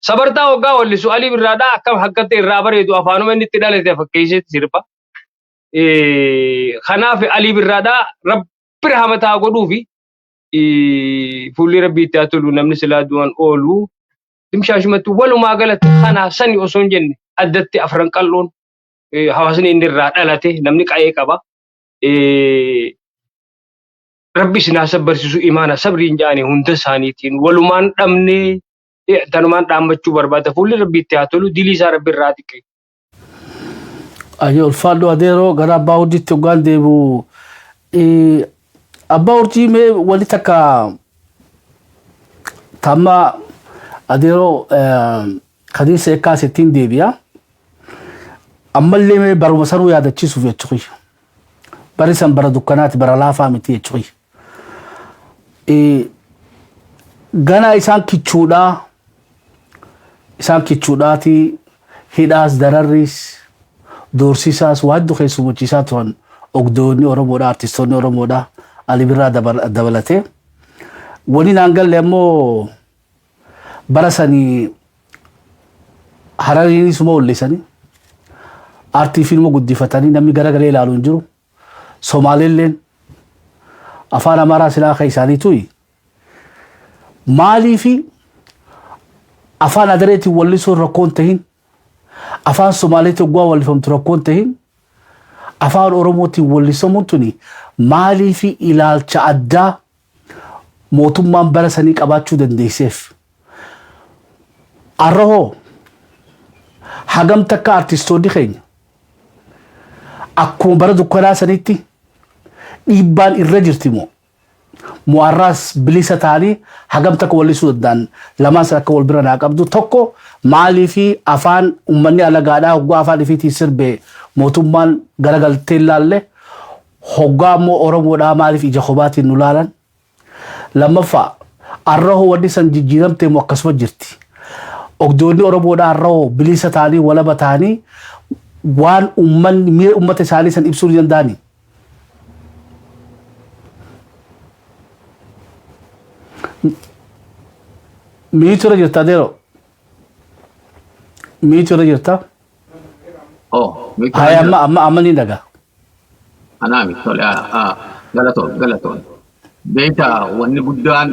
sabartaa hoggaa wallisu Alii Birraadhaa akkam hakkatti irraa bareedu afaanuma inni itti dhalate fakkeesseetti sirba. Kanaaf Alii Birraadhaa rabbi rahmataa godhuufi fuulli rabbii itti haa tolu namni silaa du'an oolu. Dimshaashumatti walumaa galatti kanaa sani osoo hin jenne addatti afran qal'oon hawaasni inni irraa dhalate namni qa'ee qaba. Rabbi isin haa sabbarsiisu imaana sabriin jaani hunda isaaniitiin walumaan dhabnee tanumaan dhaammachuu barbaada fuulli rabbi itti haa tolu dilii isaa rabbi irraa xiqqee. Ayyee ulfaadhu adeeroo gara abbaa urjiitti hoggaan deebi'u. Abbaa urjii mee wali takka tamma adeeroo kadiir seekkaa sittiin deebi'a. Ammallee mee baruma sanuu yaadachiisuuf jechuudha. Bari san bara dukkanaati bara laafaa miti jechuudha. Ganaa isaan kichuudhaa isaan kichuudhaati hidhaas dararriis doorsisaas waan hedduu keessummachiisaa turan ogdoonni Oromoodha artistoonni Oromoodha Ali Birraa dabalatee. Wani naan galle ammoo bara sanii Harariinis uma wallisanii aartii fiilma guddifatanii namni garagalee ilaalu hin jiru. Somaaleelleen afaan Amaaraa silaa akka isaanii tuyi. Maaliifi afaan Adareetiin wallisuun rakkoon tahin afaan Somaaleetiin oggaa wallifamtu rakkoon tahin afaan Oromootiin wallisamuun tuni maaliifi ilaalcha addaa mootummaan bara sanii qabaachuu dandeesseef. Arra hoo hagam takka artistoonni keenya akkuma bara dukkanaa sanitti dhiibbaan irra jirti moo moo har'aas bilisa ta'anii hagam takka wallisuu danda'an lamaan san akka wal bira naa qabdu tokko maaliifi afaan uummanni alagaadhaa hoggaa afaan ifiitiin sirbe mootummaan garagaltee laalle hoggaa immoo Oromoodhaa maaliif ija kobaatiin nu laalan Lammaffaa, arra hoo wanni san jijjiiramtee moo akkasuma jirti? Ogdoonni Oromoodhaa arra hoo bilisa ta'anii walaba ta'anii waan uummanni miira uummata isaanii san ibsuu ni danda'anii? Miitu irra jirta adeero? Miitu irra jirta? Oh, miitu Haya irra amma jira. amma amma ni dhaga. Anaa miti tole. Galatoon galatoon. Beektaa wanni guddaan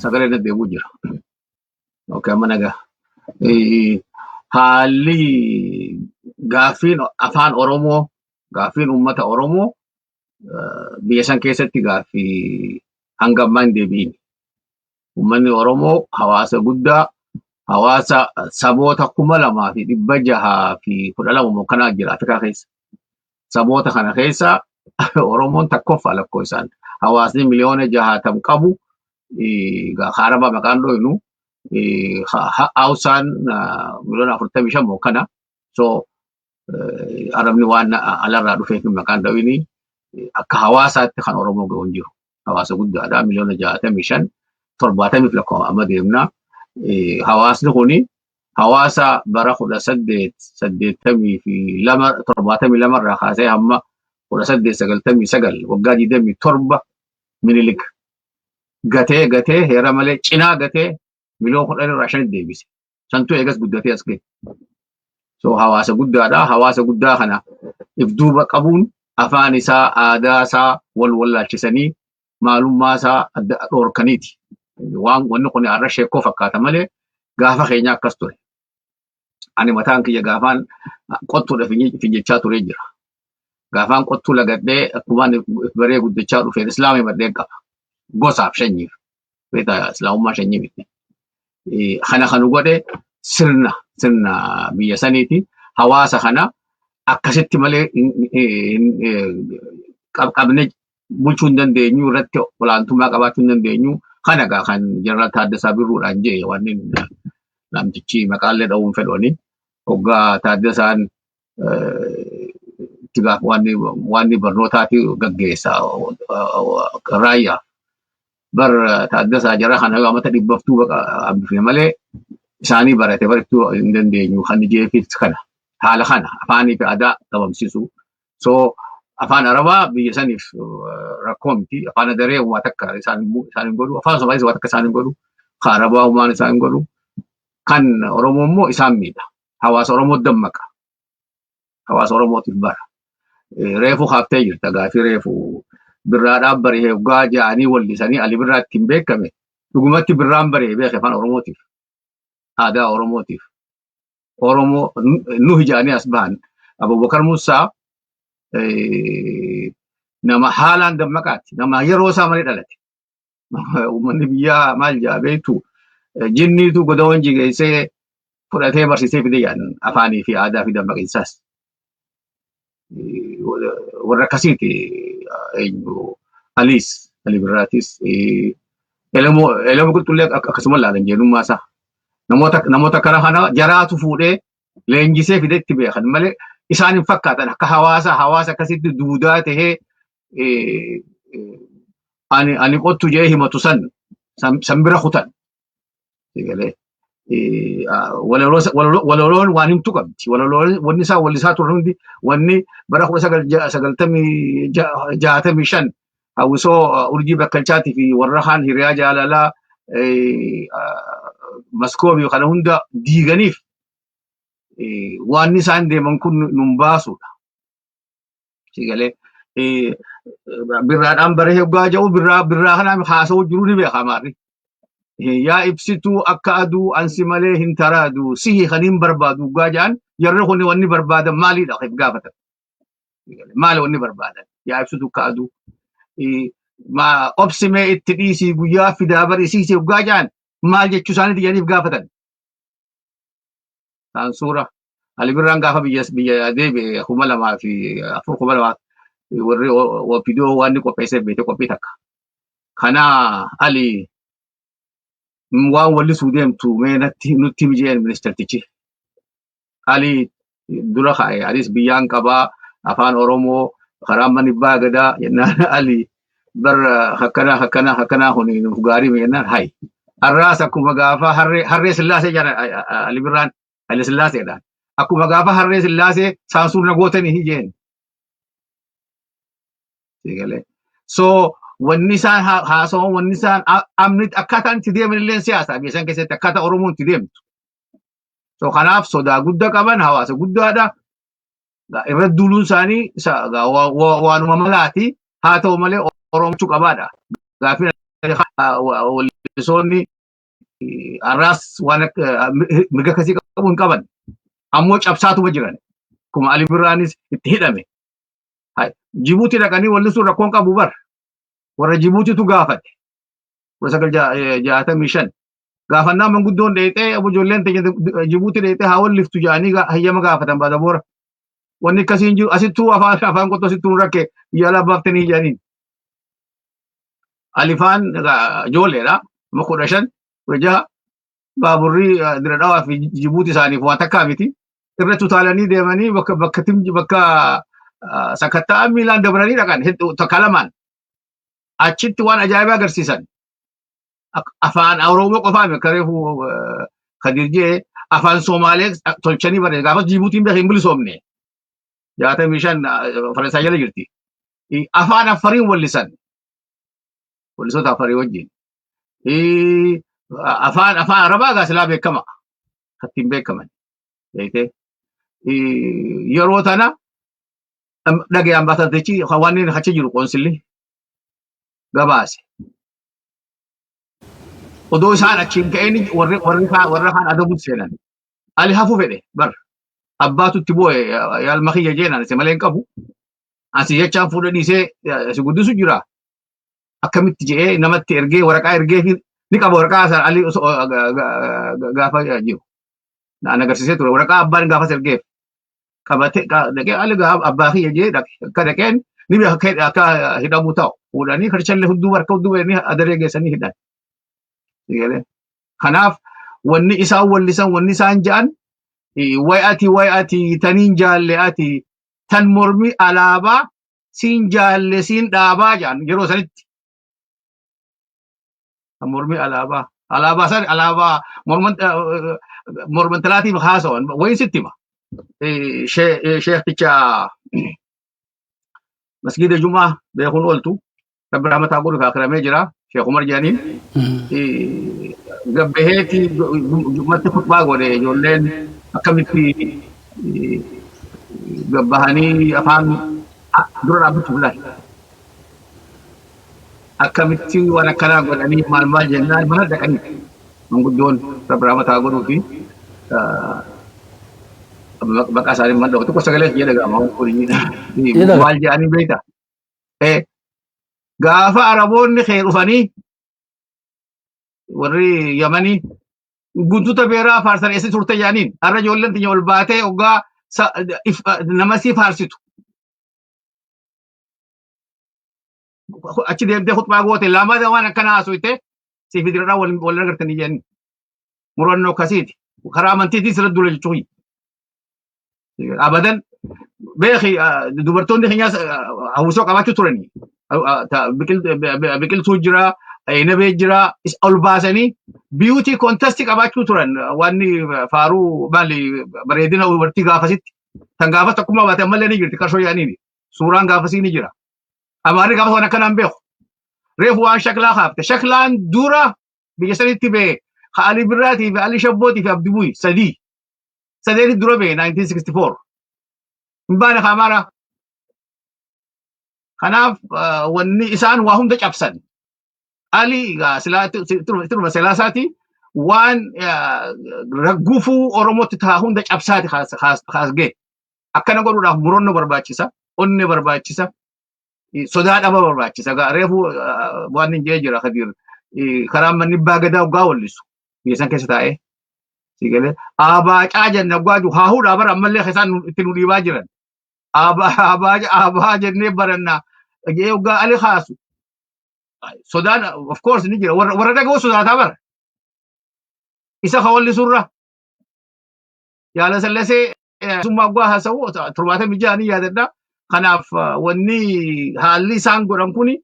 sagalee irra deemuu jira. Okay, amma nagaa. Haalli gaaffiin afaan Oromoo gaaffiin uummata Oromoo biyya san keessatti gaaffii hanga ammaa hin deebi'in. Uummanni Oromoo hawaasa guddaa hawaasa saboota 2612 moo kanaa jira Afrikaa keessa. Saboota kana keessa Oromoon tokkoffaa lakkoofsaan hawaasni miliyoona 60 qabu Araba maqaan dhoynu Hausaan miliyoona 45 moo kana. So Arabni waan alarraa dhufeef maqaan dhoyini akka hawaasaatti kan Oromoo gahu hin jiru. Hawaasa guddaadha miliyoona 65 70f lakkoofama amma deemna. Hawaasni kuni hawaasa bara 1882 72 irraa kaasee hamma 1899 waggaa 27 Minilik gatee gatee heera malee cinaa gatee miliyoona 10 irraa shanitti deebise. Santuu eegas guddatee as gahe. So hawaasa guddaadha. Hawaasa guddaa kana if duuba qabuun afaan isaa, aadaa isaa wal wallaalchisanii maalummaa isaa adda dhoorkaniiti. Waan wanni kun har'a sheekoo fakkaata malee gaafa keenya akkas ture. Ani mataan kiyya gaafaan qottuudha fincichaa turee jira. Gaafaan qottuu lagadhee akkumaan baree guddachaa dhufeen islaamii madheen qaba. Gosaaf shanyiif. Beektaa islaamummaa shanyii miti. Kana kan godhe sirna biyya saniiti. Hawaasa kana akkasitti malee qabne bulchuu hin dandeenyu, irratti olaantummaa qabaachuu hin dandeenyu. Kana egaa kan Jeneraal Taaddasaa Birruudhaan jee wanni namtichi maqaallee dha'uun fedhoni. Hoggaa Taaddasaan itti gaafa wanni barnootaati gaggeessa raayyaa. Bar Taaddasaa jara kana yoo amata dhibbaftuu baqa hambifne malee isaanii barate barachuu hin dandeenyu kan jeefis kana. Haala kana afaanii fi aadaa dhabamsiisu. So afaan Arabaa biyya saniif rakkoo miti. Afaan Adaree waa takka isaan hin godhu. Afaan Somaaliis waa takka isaan hin godhu. Kan Arabaa humaan isaan hin godhu. Kan Oromoo immoo isaan miidha. Hawaasa Oromoo dammaqa. Hawaasa Oromootiif bara. Reefu kaaftee jirta gaafii reefu birraadhaan baree hoggaa ja'anii wallisanii Ali Birraa ittiin beekame. Dhugumatti birraan baree beeke afaan Oromootiif. Aadaa Oromootiif. Oromoo nuhi ja'anii as bahan. Abubakar Musaa nama haalaan dammaqaati. Nama yeroo isaa malee dhalate. Uummanni biyyaa maal jaa beektu, jinniitu goda wanjii geessee fudhatee barsiisee fide jedhan afaanii fi aadaa fi dammaqinsaas. Warra akkasiiti eenyu Aliis Ali Birraatis Elemoo Qilxullee akkasuma ilaalan jeenummaa isaa. Namoota kana kana jaraatu fuudhee leenjisee fide itti beekan malee isaan hin fakkaatan akka hawaasa akkasitti duudaa tahee ani qottu jee himatu san bira kutan. Walaloon waan himtu qabdi. Walaloon wanni isaa wallisaa turan hundi wanni bara 1965 hawwisoo Urjii Bakkalchaatii fi warra kaan Hiriyaa Jaalalaa Maskoobii kana hunda diiganiif waan isaan deeman kun nun baasudha. Sigalee birraadhaan baree hoggaa jedhu birraa kanaan haasa'uu jiru ni beeka amaarri. Yaa ibsituu akka aduu ansi malee hin taraadu sihi kan hin barbaadu hoggaa jedhan jarri kun wanni barbaadan maalidha if gaafatan. Maali wanni barbaadan yaa ibsituu akka aduu. Obsimee itti dhiisii guyyaa fidaa barisiisee hoggaa jedhan maal jechuu isaaniiti jedhaniif gaafatan. Saansuura. Ali Birraan gaafa biyya deebi'e 2004 2000 warri OPDO waan inni qopheessee beekte qophii takka. Kana Ali waan wallisuu deemtu mee natti nutti himi ministeertichi. Ali dura kaa'e anis biyyaan qabaa afaan Oromoo karaa manni baa gadaa jennaan Ali bar akkana akkana akkanaa kun nuuf gaarii jennaan hayi. Har'aas akkuma gaafa harree Sillaasee jedhan Ali Birraan Haile Sillaaseedhaan. Akkuma gaafa harree Sillaasee saansuur na gootanii hin jeen. So wanni isaan haasawan wanni isaan amni akkaataan itti deeman illee siyaasa biyya san keessatti akkaataa Oromoon itti deemtu. So kanaaf sodaa guddaa qaban hawaasa guddaadha. Irra duuluun isaanii waanuma malaati. Haa ta'u malee Oromochuu qabaadha. Gaaffii wallisoonni har'aas waan mirga akkasii qabu hin qaban. Ammoo cabsaatuma jiran. Akkuma Ali Birraanis itti hidhame. Jibuutii dhaqanii wallisuun rakkoon qabu bar. Warra Jibuutiitu gaafate. 1965. Gaafannaa manguddoon dheexee ijoolleen teenya Jibuutii dheexee haa walliftu jedhanii hayyama gaafatan baada boora. Wanni akkasii hin jiru. Asittuu afaan qottoo asittuu rakke biyya alaa baaftanii jedhaniin. Alifaan ijoolleedha. Amma 15 16 baaburri Dira Dhawaa fi Jibuutii isaaniif waan takkaa miti. Irratti utaalanii deemanii bakka sakatta'aa miilaan dabranii dhaqan takka lamaan. Achitti waan ajaa'ibaa agarsiisan. Afaan Oromoo qofaa miti akka reefu Kadir jee afaan Somaalee tolchanii bare gaafas Jibuutiin beekee hin bilisoomne. 65 Faransaay jala jirti. Afaan Affariin wallisan. Wallisoota Affarii wajjin. Afaan Arabaa gaa silaa beekama. Kattiin beekaman. Beektee. Yeroo tana dhagee ambaasaadarichi waan inni achi jiru qoonsilli gabaase. Odoo isaan achiin ka'een warri warra kaan adabuutti seenan. Ali hafu fedhe bar. Abbaatu itti bu'e yaalma kiyya jeenaan isa malee hin qabu. Asi jechaan fuudha dhiisee si guddisu jira. Akkamitti jedhee namatti ergee waraqaa ergee fi Ni qaba waraqaa sana Ali gaafa jiru. Naan agarsiisee ture waraqaa abbaan gaafas ergeef. Qabatee dhaqee Ali abbaa kiyya jee akka dhaqeen ni beeka akka hidhamuu ta'u. Fuudhanii karchallee hunduu harka hunduu inni adaree geessanii hidhan. Kanaaf wanni isaan wallisan, wanni isaan ja'an, way ati, way ati taniin jaalle, ati tan mormi alaabaa siin jaalle siin dhaabaa ja'an yeroo sanitti. Tan mormi alaabaa. Alaabaa san alaabaa morman talaatiif haasawan wayin sitti hima. Sheekticha masgiida Jumaa beekuun ooltu, Rabbi rahmataa godhu, akiramee jira. Sheekh Umar jedhaniin. Gabbaheeti jumatti khutbaa godhe, ijoolleen akkamitti gabbahanii afaan dura dhaabbachuuf laal. Akkamitti waan akkanaa godhanii maal maal jennaan mana dhaqanii manguddoon, Rabbi rahmataa godhuu fi maqaa isaanii man dha'u tokko sagalee kiyya dhaga'ama kun maal jedhanii beektaa? Gaafa Araboonni kee dhufanii, warri Yamanii guntuta beeraa faarsan, eessa turte jedhaniin. Har'a ijoolleen tiyya ol baatee hoggaa nama si faarsitu achi deemtee khutbaa goote lamada waan akkana haasofte si fidirraa wal wal agartanii jedhanii. Murannoo akkasiiti, karaa amantiitiin sirra dura jechuun abadan beeki. Dubartoonni keenyaas hawwisoo qabaachuu turanii, biqiltuu jira, nabee jira, ol baasanii beauty contest qabaachuu turan. Wanni faaruu maali, bareedina dubartii gaafasitti tan gaafas tokkummaa baate ammallee ni jirti. Qarshoo yaaniini suuraan gaafasii ni jira. Amaarri gaafas waan akkanaan beeku. Reefu waan shaklaa kaafte, shaklaan dura biyya sanitti bee ka Ali Birraatii fi Ali Shabbootii fi Abdi Buyi sadii sadeeti dura bee 1964 hin baane ka Amaaraa. Kanaaf wanni isaan waa hunda cabsan. Ali silaa silaasaati waan raggufuu Oromootti taa hunda cabsaati kaasgee. Akkana godhuudhaaf murannoo barbaachisa, onnee barbaachisa, sodaa dhaba barbaachisa. Reefu waan hin jee jira Kadir. Karaa manni abbaa gadaa waggaa wallisu biyya san keessa taa'ee. Sigalee abaacaa jenna waggaa jiru haa hudhaa bara ammallee isaan itti nu dhiibaa jiran. Abaa jennee baranna jee waggaa Ali kaasu. Sodaan of course ni jira. Warra dhaga'uu sodaataa bara. Isa ka wallisurra. Yaala sallasee summaa waggaa haasa'u 76 ni yaadadha. Kanaaf wanni haalli isaan godhan kuni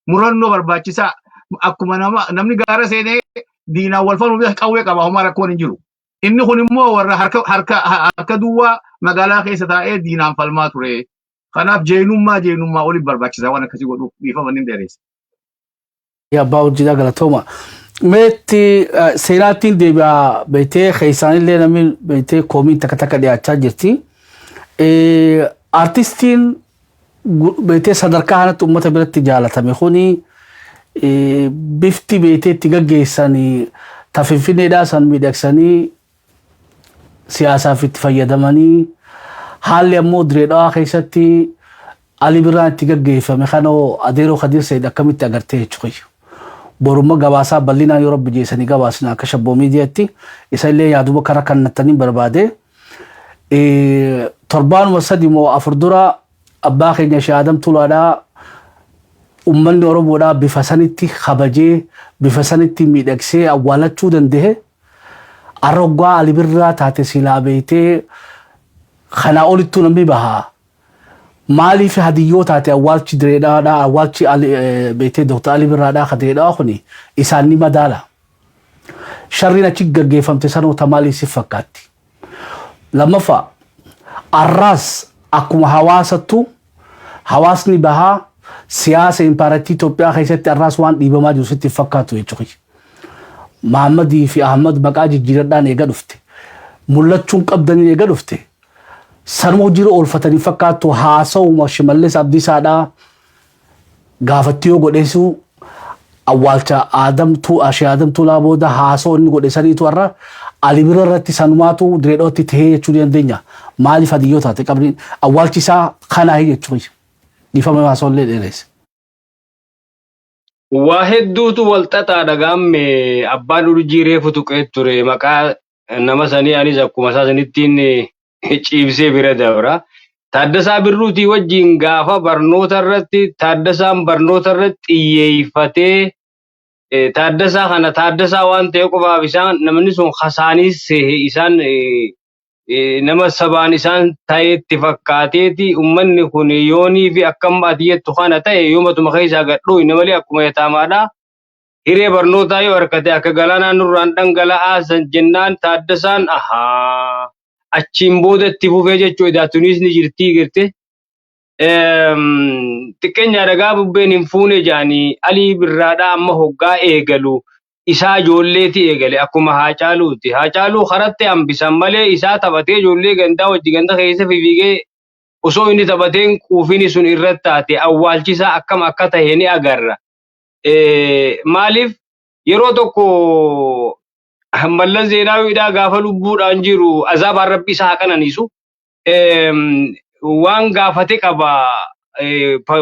murannoo barbaachisaa. Akkuma nama namni gaara seenee diinaan wal falmu qawwee qaba, homaa rakkoon hin jiru. Inni kun immoo warra harka duwwaa magaalaa keessa taa'ee diinaan falmaa ture. Kanaaf jeenummaa oliif barbaachisaa waan akkasii godhuuf. Dhiifama, inni dheeressa. Abbaa hojii, galatooma. Meetti seenaattiin deebi'aa beektee keessaanillee namni beektee koomiin takka takka dhiyaachaa jirti. Artistiin beektee sadarkaa kanatti uummata biratti jaalatame kuni bifti beektee itti gaggeessan ta Finfinneedhaa san miidhagsanii siyaasaaf itti fayyadamanii, haalli ammoo Diree Dhawaa keessatti Ali Birraan itti gaggeeffame kanoo adeeroo Kadir Said akkamitti agartee jechuudha. Borumma gabaasaa bal'inaan yoo Rabbi jeessanii gabaasna akka Shabboo Miidiyaatti isa illee yaaduma karaa kannattanii barbaade. Torbaanuma 3 moo 4 dura abbaa keenya Shee Adam Tulaadhaa uummanni Oromoodhaa bifa sanitti kabajee, bifa sanitti miidhagsee awwaalachuu danda'e. Arroggaa Ali Birraa taate silaa beektee kanaa olittuu namni bahaa. Maaliif hadiyyoo taate awwaalchi Direedhaadhaa, awwaalchi beektee Dooktar Ali Birraadhaa ka Direedhaa kuni isaan ni madaala? Sharriin achi gaggeeffamte sanoota maaliif si fakkaatti? Lammaffaa, arraas akkuma hawaasattu hawaasni bahaa siyaasa impaarattii Itoophiyaa keessatti arraas waan dhiibamaa jiru sitti fakkaatu jechuudha. Mahammadii fi Ahmad maqaa jijjiiradhaan eega dhufte. Mul'achuun qabdanii eega dhufte. Sanuma hojiirra oolfatanii fakkaattu. Haasawuma Shimallis Abdiisaadhaa gaafatti yoo godheessu awwaalcha Aadamtuu Ashee Aadam Tuulaa booda haasoo inni godhe saniitu har'a Ali Birra irratti sanumaatu Direedhootti tahee jechuu ni dandeenya. Maaliif hadiyyoo taate qabriin awwaalchi isaa kanaa jechuudha? Dhiifama, haasoollee dheeresse. Waa hedduutu wal xaxaadha gaamme. Abbaan Urjii reefu tuqee ture maqaa nama sanii, anis akkuma isaa sanittiin ciibsee bira dabra. Taaddasaa Birruutii wajjin gaafa barnoota irratti, Taaddasaan barnoota irratti xiyyeeffatee, Taaddasaa kana Taaddasaa waan ta'e qofaaf isaan namni sun kasaanii sehe, isaan nama sabaan isaan ta'etti fakkaateeti. Ummanni kun yoonii fi akkam ati jettu kana ta'e yoo matuma keessaa gadhooyne malee akkuma yataamaadha. Hiree barnootaa yoo harkate akka galaanaa nurraan dhangala'aa san jennaan, Taaddasaan ahaa achiin booda itti fufee jechuu edaa. Tunis ni jirtii girte. Xiqqeenya dhagaa bubbeen hin fuune jaanii. Alii Birraadhaa amma hoggaa eegalu isaa ijoolleeti eegale akkuma Haacaaluuti. Haacaaluu karatti hambisan malee isaa taphatee ijoollee gandaa wajji ganda keessa fiigee osoo inni taphateen quufini sun irratti taate awwaalchisaa akkam akka tahe ni agarra. Maaliif yeroo tokko Mallas Zeenaawiidhaa gaafa lubbuudhaan jiru azaabaan Rabbi isaa haa qananiisu. Waan gaafate qaba,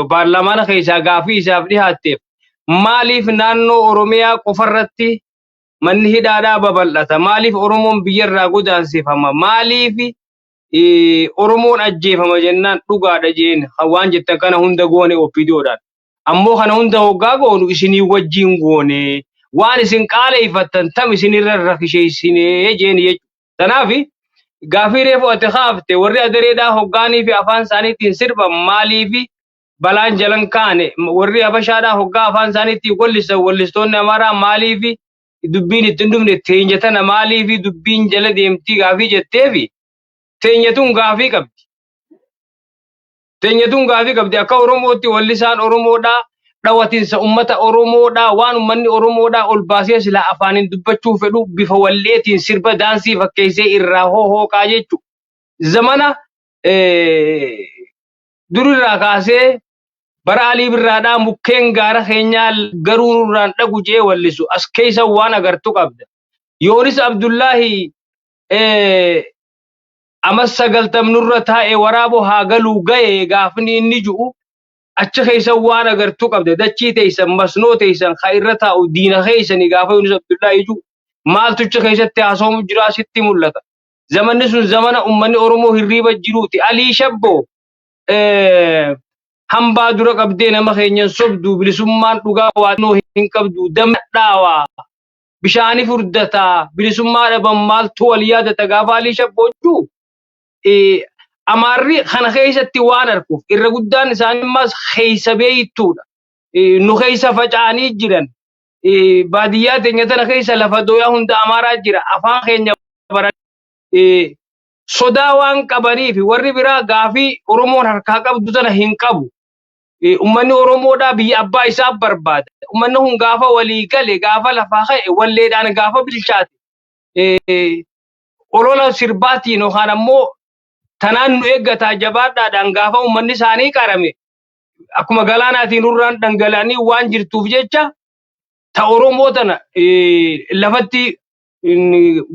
paarlaamaana keessaa gaafii isaaf dhihaatteef, maaliif naannoo Oromiyaa qofarratti manni hidhaadhaa babal'ata? Maaliif Oromoon biyyarraa godaansifama? Maaliif Oromoon ajjeefama jennaan, dhugaadha jeen, waan jettan kana hunda goone OPDOdhaan. Ammoo kana hunda hoggaa goonu isinii wajjin goone, waan isin qaaleeffattan tam isinirra rakisheessinee jeen jechuudha. Kanaaf gaafii reefu ati kaafte, warri adareedhaa hoggaanii fi afaan isaaniitiin sirban maaliif balaan jalan kaane? Warri habashaadhaa hoggaa afaan isaaniitiin wallisan, wallistoonni Amaaraa maaliif dubbiin ittiin dhufne? Teenya tana maaliif dubbiin jala deemtii gaafii jetteefi, teenya tun gaafii qabdi. Teenya tun gaafii qabdi. Akka Oromootti wallisaan Oromoodhaa dhawatinsa ummata Oromoodhaa, waan ummanni Oromoodhaa ol baasee silaa afaaniin dubbachuu fedhu bifa walleetiin sirba daansii fakkeessee irraa hoohooqaa jechuudha. Zamana durirraa kaasee bara Alii Birraadhaa mukkeen gaara keenyaa garuu nurraan dhagu jee wallisu as keessa waan agartu qabda. Yoonis Abdullaahi ama 90 nurra taa'e waraaboo haa galuu gaye gaafni inni ju'u achi keessa waan agartuu qabda. Dachii teessan, masnoo teessan ka irra taa'u diina keessanii gaafa Yunus Abdullaahi ju'u maaltu achi keessatti haasa'amu jira sitti mul'ata. Zamanni sun zamana ummanni Oromoo hirriiba jiruuti. Alii Shabboo hambaa dura qabdee nama keenyan sobdu, bilisummaan dhugaa waaqnoo hin qabdu, damma dhaawaa bishaani furdataa, bilisummaa dhaban maaltu wal yaadata gaafa Alii Shabboo jiru. Amaarri kana keessatti waan arkuuf irra guddaan isaanii ammas keessa beeytuudha. Nu keessa faca'anii jiran. Baadiyyaa teenya tana keessa lafa dooyaa hunda Amaaraa jira. Afaan keenya baran sodaa waan qabaniif warri biraa gaafii Oromoon harkaa qabdu tana hin qabu. Uummanni Oromoodhaa biyya abbaa isaa barbaada. Uummanni kun gaafa walii gale, gaafa lafaa ka'e, walleedhaan gaafa bilchaate, olola sirbaatiin yookaan ammoo tanaan nu eeggataa jabaadhaadhaan gaafa uummanni isaanii qarame akkuma galaanaatiin nurraan dhangala'anii waan jirtuuf jecha ta Oromoo tana lafatti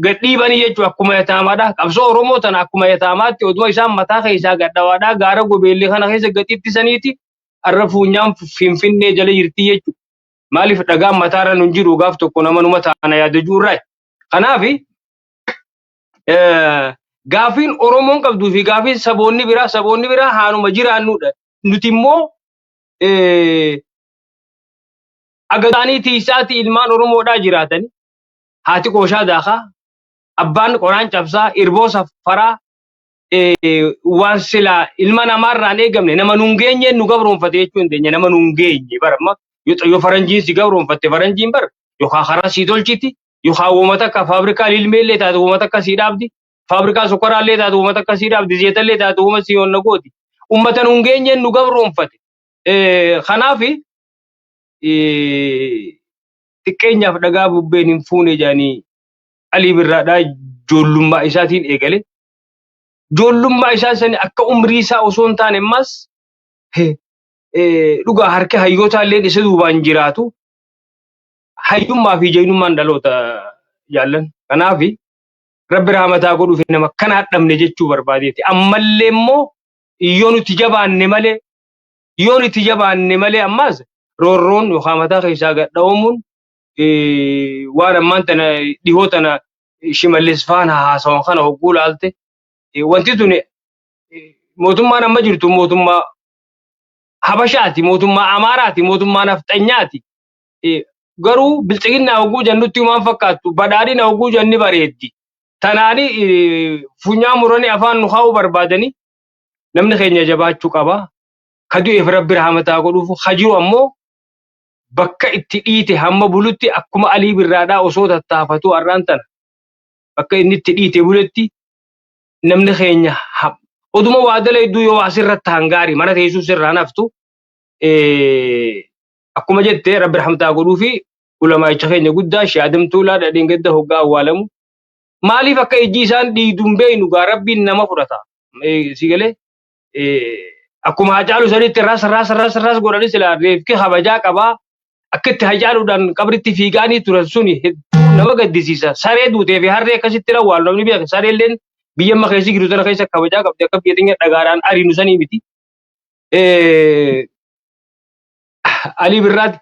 gadhiibanii jechuudha akkuma yataamaadha. Qabsoo Oromoo tana akkuma yataamaatti oduma isaan mataa keessaa gadhawaadha gaara gobeellee kana keessa gatiittisaniiti har'a fuunyaan Finfinnee jala jirti jechuudha. Maaliif dhagaan mataarra nun jiru gaaf tokko nama numa taana yaadajuu irraa. Kanaaf gaafiin Oromoon qabduu fi gaafiin saboonni biraa haanuma jiraannudha. Nuti immoo agataanii tiisaati ilmaan Oromoodhaa jiraatani. Haati qooshaa daakaa, abbaan qoraan cabsaa, irboo safaraa, waan silaa ilma namaarraan eegamne nama nun geenye nu gabroonfate jechuu hin dandeenya. Nama nun geenye bara amma yoo faranjiin si gabroonfatte, faranjiin bara yookaan karaa sii tolchiti, yookaan uummata akka faabrikaa lilmeellee taate uummata akka sii dhaabdi, faabrikaa sukkaraallee taate uummata akka sii dhaabdi, zeetallee taate uummata sii onna gooti. Uummata nun geenye nu gabroonfate. Kanaaf xiqqeenyaaf dhagaa bubbeen hin fuune jedhanii. Alii Birraadhaa ijoollummaa isaatiin eegale. Ijoollummaa isaa sani akka umrii isaa osoo hin taane ammas dhugaa harki hayyootaa illee isa duubaan jiraatu. Hayyummaa fi jaynummaan dhaloota jaallan. Kanaaf Rabbi rahmataa godhuuf nama akkana dhabne jechuu barbaadeeti. Ammallee immoo yoo nuti jabaanne malee, yoo nuti jabaanne malee ammas Roorroon yookaan mataa keessaa gad dha'amuun waan ammaan tana dhihoo tana Shimallis faana haasawan kana hogguu laalte, wanti tuni mootummaan amma jirtu mootummaa Habashaati, mootummaa Amaaraati, mootummaa Nafxanyaati. Garuu bilxiginnaa hogguu jennutti waan fakkaattu, badhaadhina hogguu jenni bareeddi. Tanaani funyaan muranii afaan nu kaa'uu barbaadanii. Namni keenya jabaachuu qaba. Ka du'eef Rabbi rahmataa godhuuf, ka jiru ammoo bakka itti dhiite hamma bulutti akkuma Alii Birraadhaa osoo tattaafatu har'aan tana bakka inni itti dhiite buletti namni keenya oduma waa dalayduu yoo asirratti hangaarii mana teessuu sirraa naftu. Akkuma jette, Rabbi rahmataa godhuu fi ulamaa'icha keenya guddaa Shee Adam Tuulaa dhadheen gadda hoggaa awwaalamu maaliif akka ijji isaan dhiiduun beeynu gaa. Rabbiin nama fudhata si galee. Akkuma Hacaaluu sanitti ras ras ras ras godhanii silaa reefki kabajaa qabaa. Akka itti Hacaaluudhaan qabritti fiigaanii turan suni hedduu nama gaddisiisa. Saree duutee fi harree akkasitti awwaalu namni beeka. Sareelleen biyya amma keessa jiru tana keessa kabajaa qabdi, akka biyya teenya dhagaadhaan ariinu sanii miti. Alii Birraati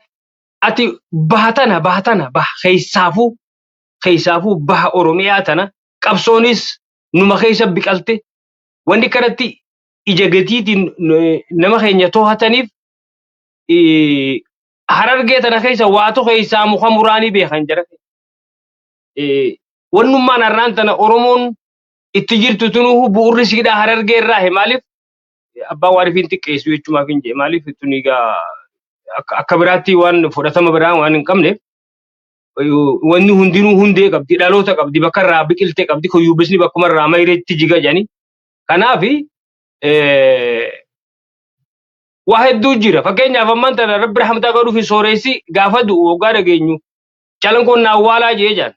ati baha tana, baha tana, baha keessaafuu baha Oromiyaa tana qabsoonis numa keessa biqalte. Wanni kanatti ija gatiitiin nama keenya to'ataniif Harargee tana keessa waatu keessaa muka muraanii beekan jara. Wannummaan har'aan tana Oromoon itti jirtu tunuu bu'urri siidhaa Harargee irraa. Maaliif abbaan waan ifiin xiqqeessu jechumaaf hin jee. Maaliif tuni egaa akka biraatti waan fudhatama biraa waan hin qabneef, wanni hundinuu hundee qabdi, dhaloota qabdi, bakka irraa biqilte qabdi, kuyyubbisni bakkuma irraa mayreetti jiga jedhani. Kanaaf waa hedduu jira. Fakkeenyaaf ammaan tana Rabbi rahmataa godhuu fi sooressi gaafa du'u waggaa dhageenyu Calanqoon na awwaalaa jee jaan.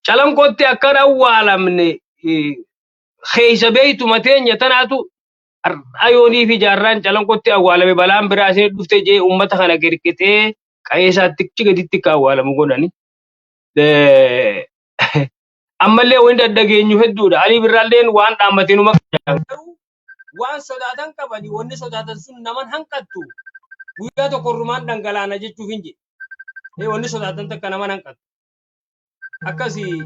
Calanqootti akkan awwaalamne keessa beeytu mateenya tanaatu har'a fi jaarraan Calanqootti awwaalame balaan biraa isin dhufte jee uummata kana girqixee qa'ee isaatti achi gaditti akka awwaalamu godhani. Ammallee wanti dhageenyu hedduudha. Alii Birraalleen waan dhaammate numa. Garuu waan sodaatan qabani, wanni sodaatan sun naman hanqattu, guyyaa tokko rumaan dhangalaana jechuuf hin jedhe. Wanni sodaatan takka naman hanqattu. Akkasii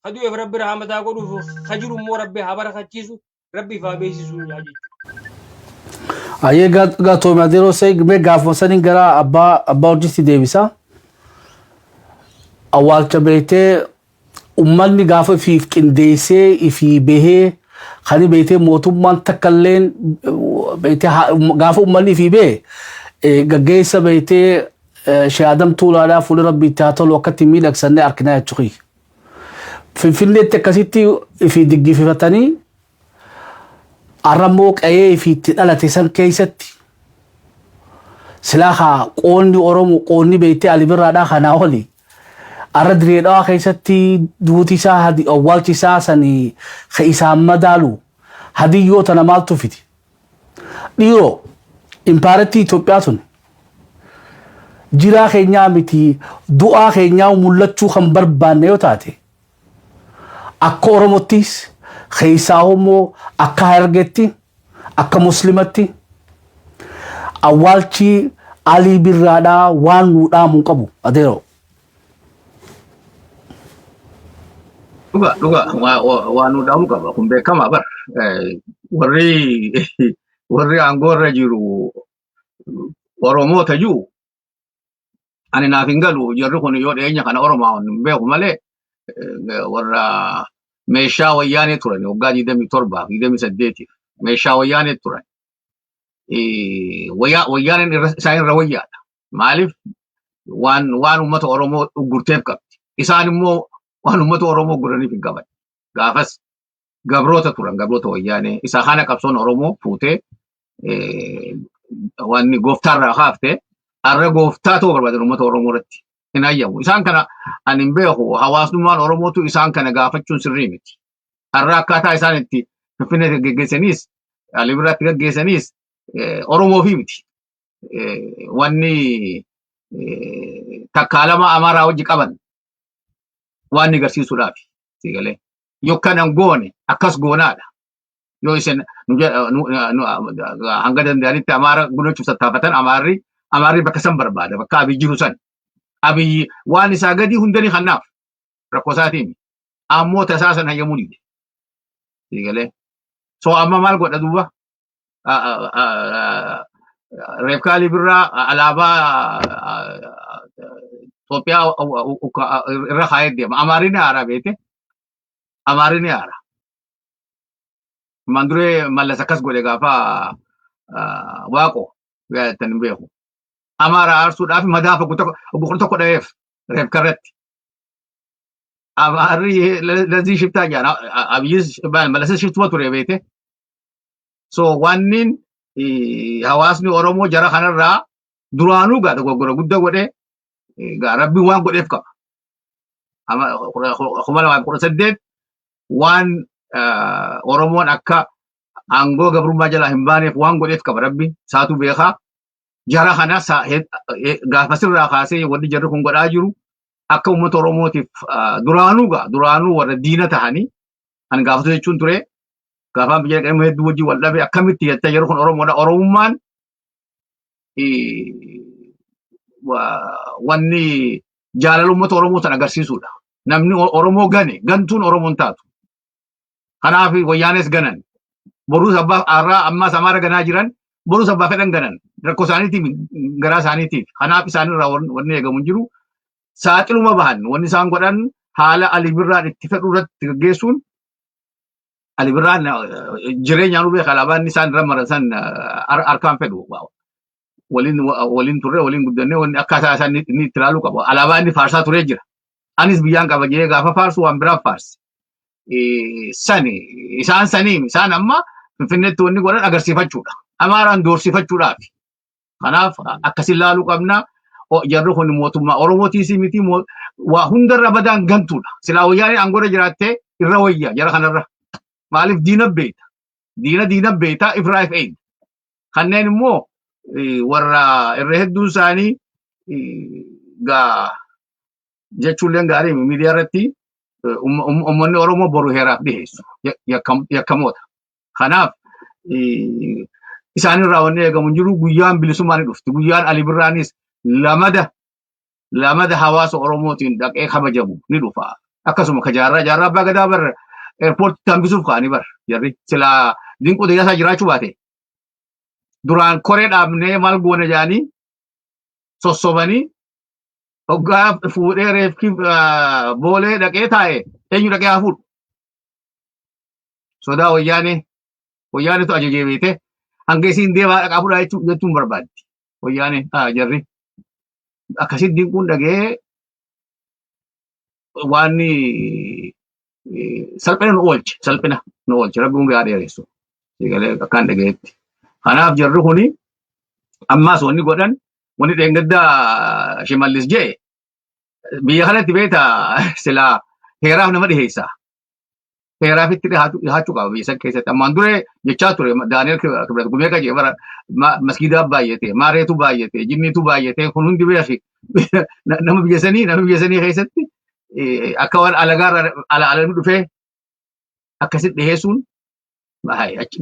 kadu'eef Rabbi rahmataa godhuuf, ka jiru immoo Rabbi haa barakachiisu, Rabbi ifaa beeksisuu yaa jechuudha. Ayyee, gaatoomii adeeroo mee gaafuma saniin gara abbaa hojiitti deebisa. Awwaalcha beektee ummanni gaafa ifiif qindeessee ifii bahee kan beektee mootummaan takka illeen beektee gaafa ummanni ifii bahee gaggeessa beektee Shee Adam Tuulaadhaa fuula Rabbi itti haa tolu akkatti miidhagsannee arginaa jechuudha. Finfinneetti akkasitti ifii diggififatanii har'a immoo qe'ee ifii itti dhalate san keessatti silaa haa qoonni Oromoo, qoonni beektee Ali Birraadhaa kanaa oli har'a Diree Dhawaa keessatti duuti isaa, awwaalchi isaa sanii ka isaan madaalu hadiyyoo tana maaltu fidi? Dhiiroo, impaarettii Itoophiyaa tun jiraa keenyaa miti, du'aa keenyaa mul'achuu kan barbaanne yoo taate, akka Oromottis keessaa immoo akka Harargeetti, akka Muslimatti awwaalchi Alii Birraadhaa waan nuu dhaamuu qabu, adeeroo. Dhuga dhuga, waan nu dhaamu qaba, kun beekamaa bar. Warri aangoo irra jiru Oromoota jiru ani naaf hin galu. Jarri kun yoo dhiyeenya kana Oromoo hin beeku malee warra meeshaa wayyaanee turan, waggaa 27 28 meeshaa wayyaanee turan. Wayyaaneen isaan irra wayyaadha. Maaliif waan uummata Oromoo gurteef qabdi. Isaan immoo waan uummata Oromoo guraniif hin qaban. Gaafas gabroota turan, gabroota wayyaanee. Isa kana qabsoon Oromoo fuutee waan gooftaarraa kaaftee har'a gooftaa ta'uu barbaadan uummata Oromoo irratti hin hayyamu. Isaan kana ani hin beeku, hawaasummaan Oromootu isaan kana gaafachuun sirrii miti. Har'a akkaataa isaan itti Finfinnee geggeessaniis Ali Birraatti geggeessaniis Oromoo fi miti. Wanni takkaa lama Amaaraa hojii qaban waan inni agarsiisuudhaaf sigalee. Yookaan goone akkas goonaadha. Yoo isin hanga danda'anitti Amaara gudachuuf tattaafatan, Amaarri Amaarri bakka san barbaada, bakka Abiy jiru san. Abiy waan isaa gadi hundanii kanaaf rakkoo isaatiin ammoo tasaa san hayyamuu dide. Siigalee. So amma maal godha duuba? Reefka Alii Birraa alaabaa Itoophiyaa irra kaayee deema. Amaarri ni aara beete. Amaarri ni aara. Ammaan duree Mallas akkas godhe gaafa Waaqoo yaadatan hin beeku. Amaara aarsuudhaaf madaafa oguu tokko dhaheef reefka irratti. Amaarri lazii shiftaa jedhan, Abiyyis Mallasis shiftuma ture beete. So wannin hawaasni Oromoo jara kanarraa duraanuu gaa dogoggora guddaa godhee gaa Rabbi waan godheef qaba. 2018 waan Oromoon akka aangoo gabrummaa jalaa hin baaneef waan godheef qaba, Rabbi isaatu beekaa. Jara kana gaafasirraa kaasee wanni jarri kun godhaa jiru akka uummata Oromootiif duraanuu gaa duraanuu warra diina tahanii kan gaafatu jechuun ture. Gaafaan biyya dhaqee hedduu wajjin wal dhabe, akkamitti jettee, yeroo kun Oromoodha. Oromummaan wanni jaalala uummata Oromoo san agarsiisudha. Namni Oromoo gane gantuun Oromoon taatu. Kanaaf wayyaanes ganan. Boruus abbaa har'aa ammaas Amaara ganaa jiran, boruus abbaa fedhan ganan. Rakkoo isaaniitiif, garaa isaaniitiif. Kanaaf isaanirraa wanni eegamu hin jiru. Saaxiluma bahan wanni isaan godhan haala Ali Birraan itti fedhu irratti gaggeessuun. Ali Birraan jireenyaan beeka, alaabaan isaan irra maran san harkaan fedhu. Waliin waliin turre, waliin guddannee, wanni akkaataa isaan inni itti ilaaluu qabu. Alaabaa inni faarsaa turee jira. Anis biyyaan qaba jedhee gaafa faarsu waan biraan faarse. Sani isaan sanii isaan amma Finfinneetti wanni godhan agarsiifachuudha. Amaaraan doorsifachuudhaaf. Kanaaf akkasin ilaaluu qabna. Jarri kun mootummaa Oromootiis miti, waa hundarra badaan gantuudha. Silaa wayyaaneen aangoorra jiraattee irra wayya jara kanarra. Maaliif diina beekta? Diina diina beektaa, ifraa if eegda. Kanneen immoo warra irra hedduun isaanii gaa jechuulleen gaarii miidiyaa irratti, uummanni Oromoo boru heeraaf dhiheessu yakkamoota. Kanaaf isaanirraa wanni eegamu hin jiru. Guyyaan bilisummaa ni dhufti. Guyyaan Ali Birraanis lamada lamada hawaasa Oromootiin dhaqee kabajamu ni dhufa. Akkasuma ka jaarraa abbaa gadaa bar eerpoortitti hambisuuf ka'anii bar jarri silaa Dinquu Dayyaasaa jiraachuu baate. Duraan koree dhaabnee maal goona jedhanii sossobanii, hoggaa fuudhee reefki Boolee dhaqee taa'e, eenyu dhaqee haa fuudhu? Sodaa wayyaanee, wayyaanetu ajajee beete, hanga isiin deemaa dhaqaa fuudhaa jechuun barbaaddi. Wayyaanee jarri akkasitti Dinquun dhagee waan salphina nu oolche, salphina nu oolche. Rabbi umurii haa dheeressu. Siigalee akkaan dhagayetti. Kanaaf jarri kuni ammaas wanni godhan, wanni dheengaddaa Shimallis jee biyya kanatti beeta silaa heeraaf nama dhiheessa. Heeraaf itti dhihaachuu qaba biyya san keessatti. Ammaan duree jechaa ture Daani'el Kibret Gumee qajee bara masgiidaa baay'ate, maareetu baay'ate, jinniitu baay'ate, kun hundi beeki. Nama biyya sanii keessatti akka waan alagaarraa ala ala dhufee akkasitti dhiheessuun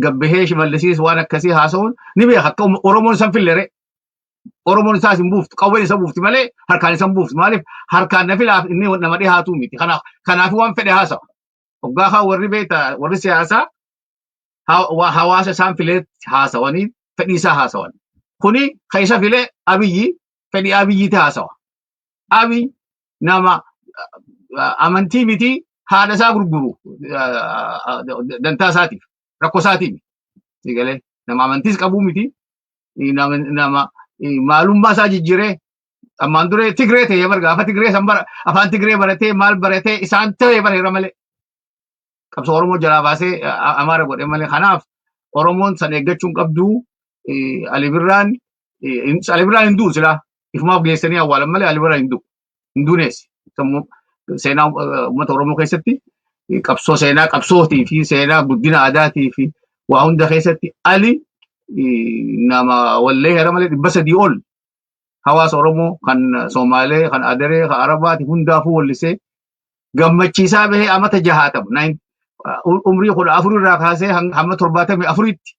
gabbahee Shimallisiis waan akkasii haasa'uun ni beeka akka Oromoon san fillere. Oromoon isaas hin buuftu, qawween isa buufti malee harkaan isa hin buuftu. Maaliif harkaan na filaaf inni nama dhihaatu miti. Kanaaf waan fedhe haasa'a. Hoggaa kaa warri beekta, warri siyaasaa hawaasa isaan filee haasawanii fedhii isaa haasawan. Kuni kan isa filee Abiyyi, fedhii Abiyyiiti haasawa. Abiy nama amantii miti, haadha isaa gurguru dantaa isaatiif, rakkoo isaatiif. Galee nama amantiis qabuu miti, nama maalummaa isaa jijjiiree ammaan duree Tigree ta'ee bar, gaafa Tigree san bara afaan Tigree baratee maal baratee isaan ta'ee bareera malee qabsoo Oromoo jalaa baasee Amaara godhe malee. Kanaaf Oromoon san eeggachuun qabdu. Ali Birraan, Ali Birraan hin du'u, silaa ifumaaf geessanii awwaalan malee Ali Birraan hin du'u, hin duunees. Sammuu seenaa uummata Oromoo keessatti, qabsoo, seenaa qabsootii fi seenaa guddina aadaatii fi waa hunda keessatti Ali nama wallee heera malee 300 ol hawaasa Oromoo kan Somaalee, kan Adaree, kan Arabaati hundaafuu wallisee gammachiisaa bahee amata 60 umrii 14 irraa kaasee hamma 74tti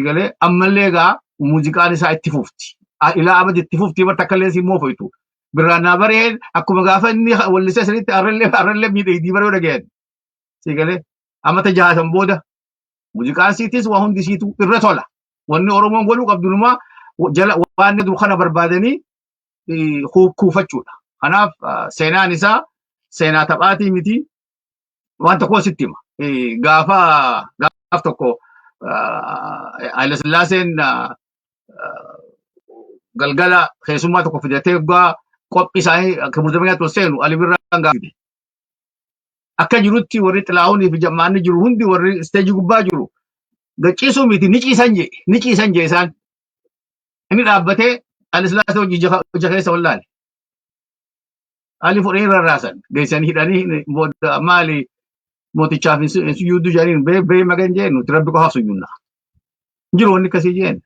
galee ammallee egaa muuziqaan isaa itti fufti. Ilaa abadi itti fuftii bar takka illee siin moofoytu. Birraan naa bareen akkuma gaafa inni wallisee sanitti arrallee miidhagdii baree dhagayan. Si galee amata jahaatan booda muuziqaan siitis waa hundi siitu irra tola. Wanni Oromoon godhuu qabdu numaa jala waan dur kana barbaadanii kuufachuudha. Kanaaf seenaan isaa seenaa taphaatii miti waan tokko sitti hima. Gaafa gaaf tokko Haayila Sillaaseen galgala keessummaa tokko fidatee waggaa qophii isaanii akka murtamee ol seenu Ali Birraan gaafa fide. Akka jirutti warri Xilaahunii fi jammaanni jiru hundi warri isteejii gubbaa jiru gachiisuu miti ni ciisan jee ni ciisan jee isaan. Inni dhaabbatee Haayila Sillaasee hojii ija keessa wallaale. Ali fudhanii rarraasan geessanii hidhanii booda maali mootichaaf hin sujuuddu jedhaniin bee bee magan jeen nuti rabbi qofaaf sujuudna. Jiru wanni akkasii jeen.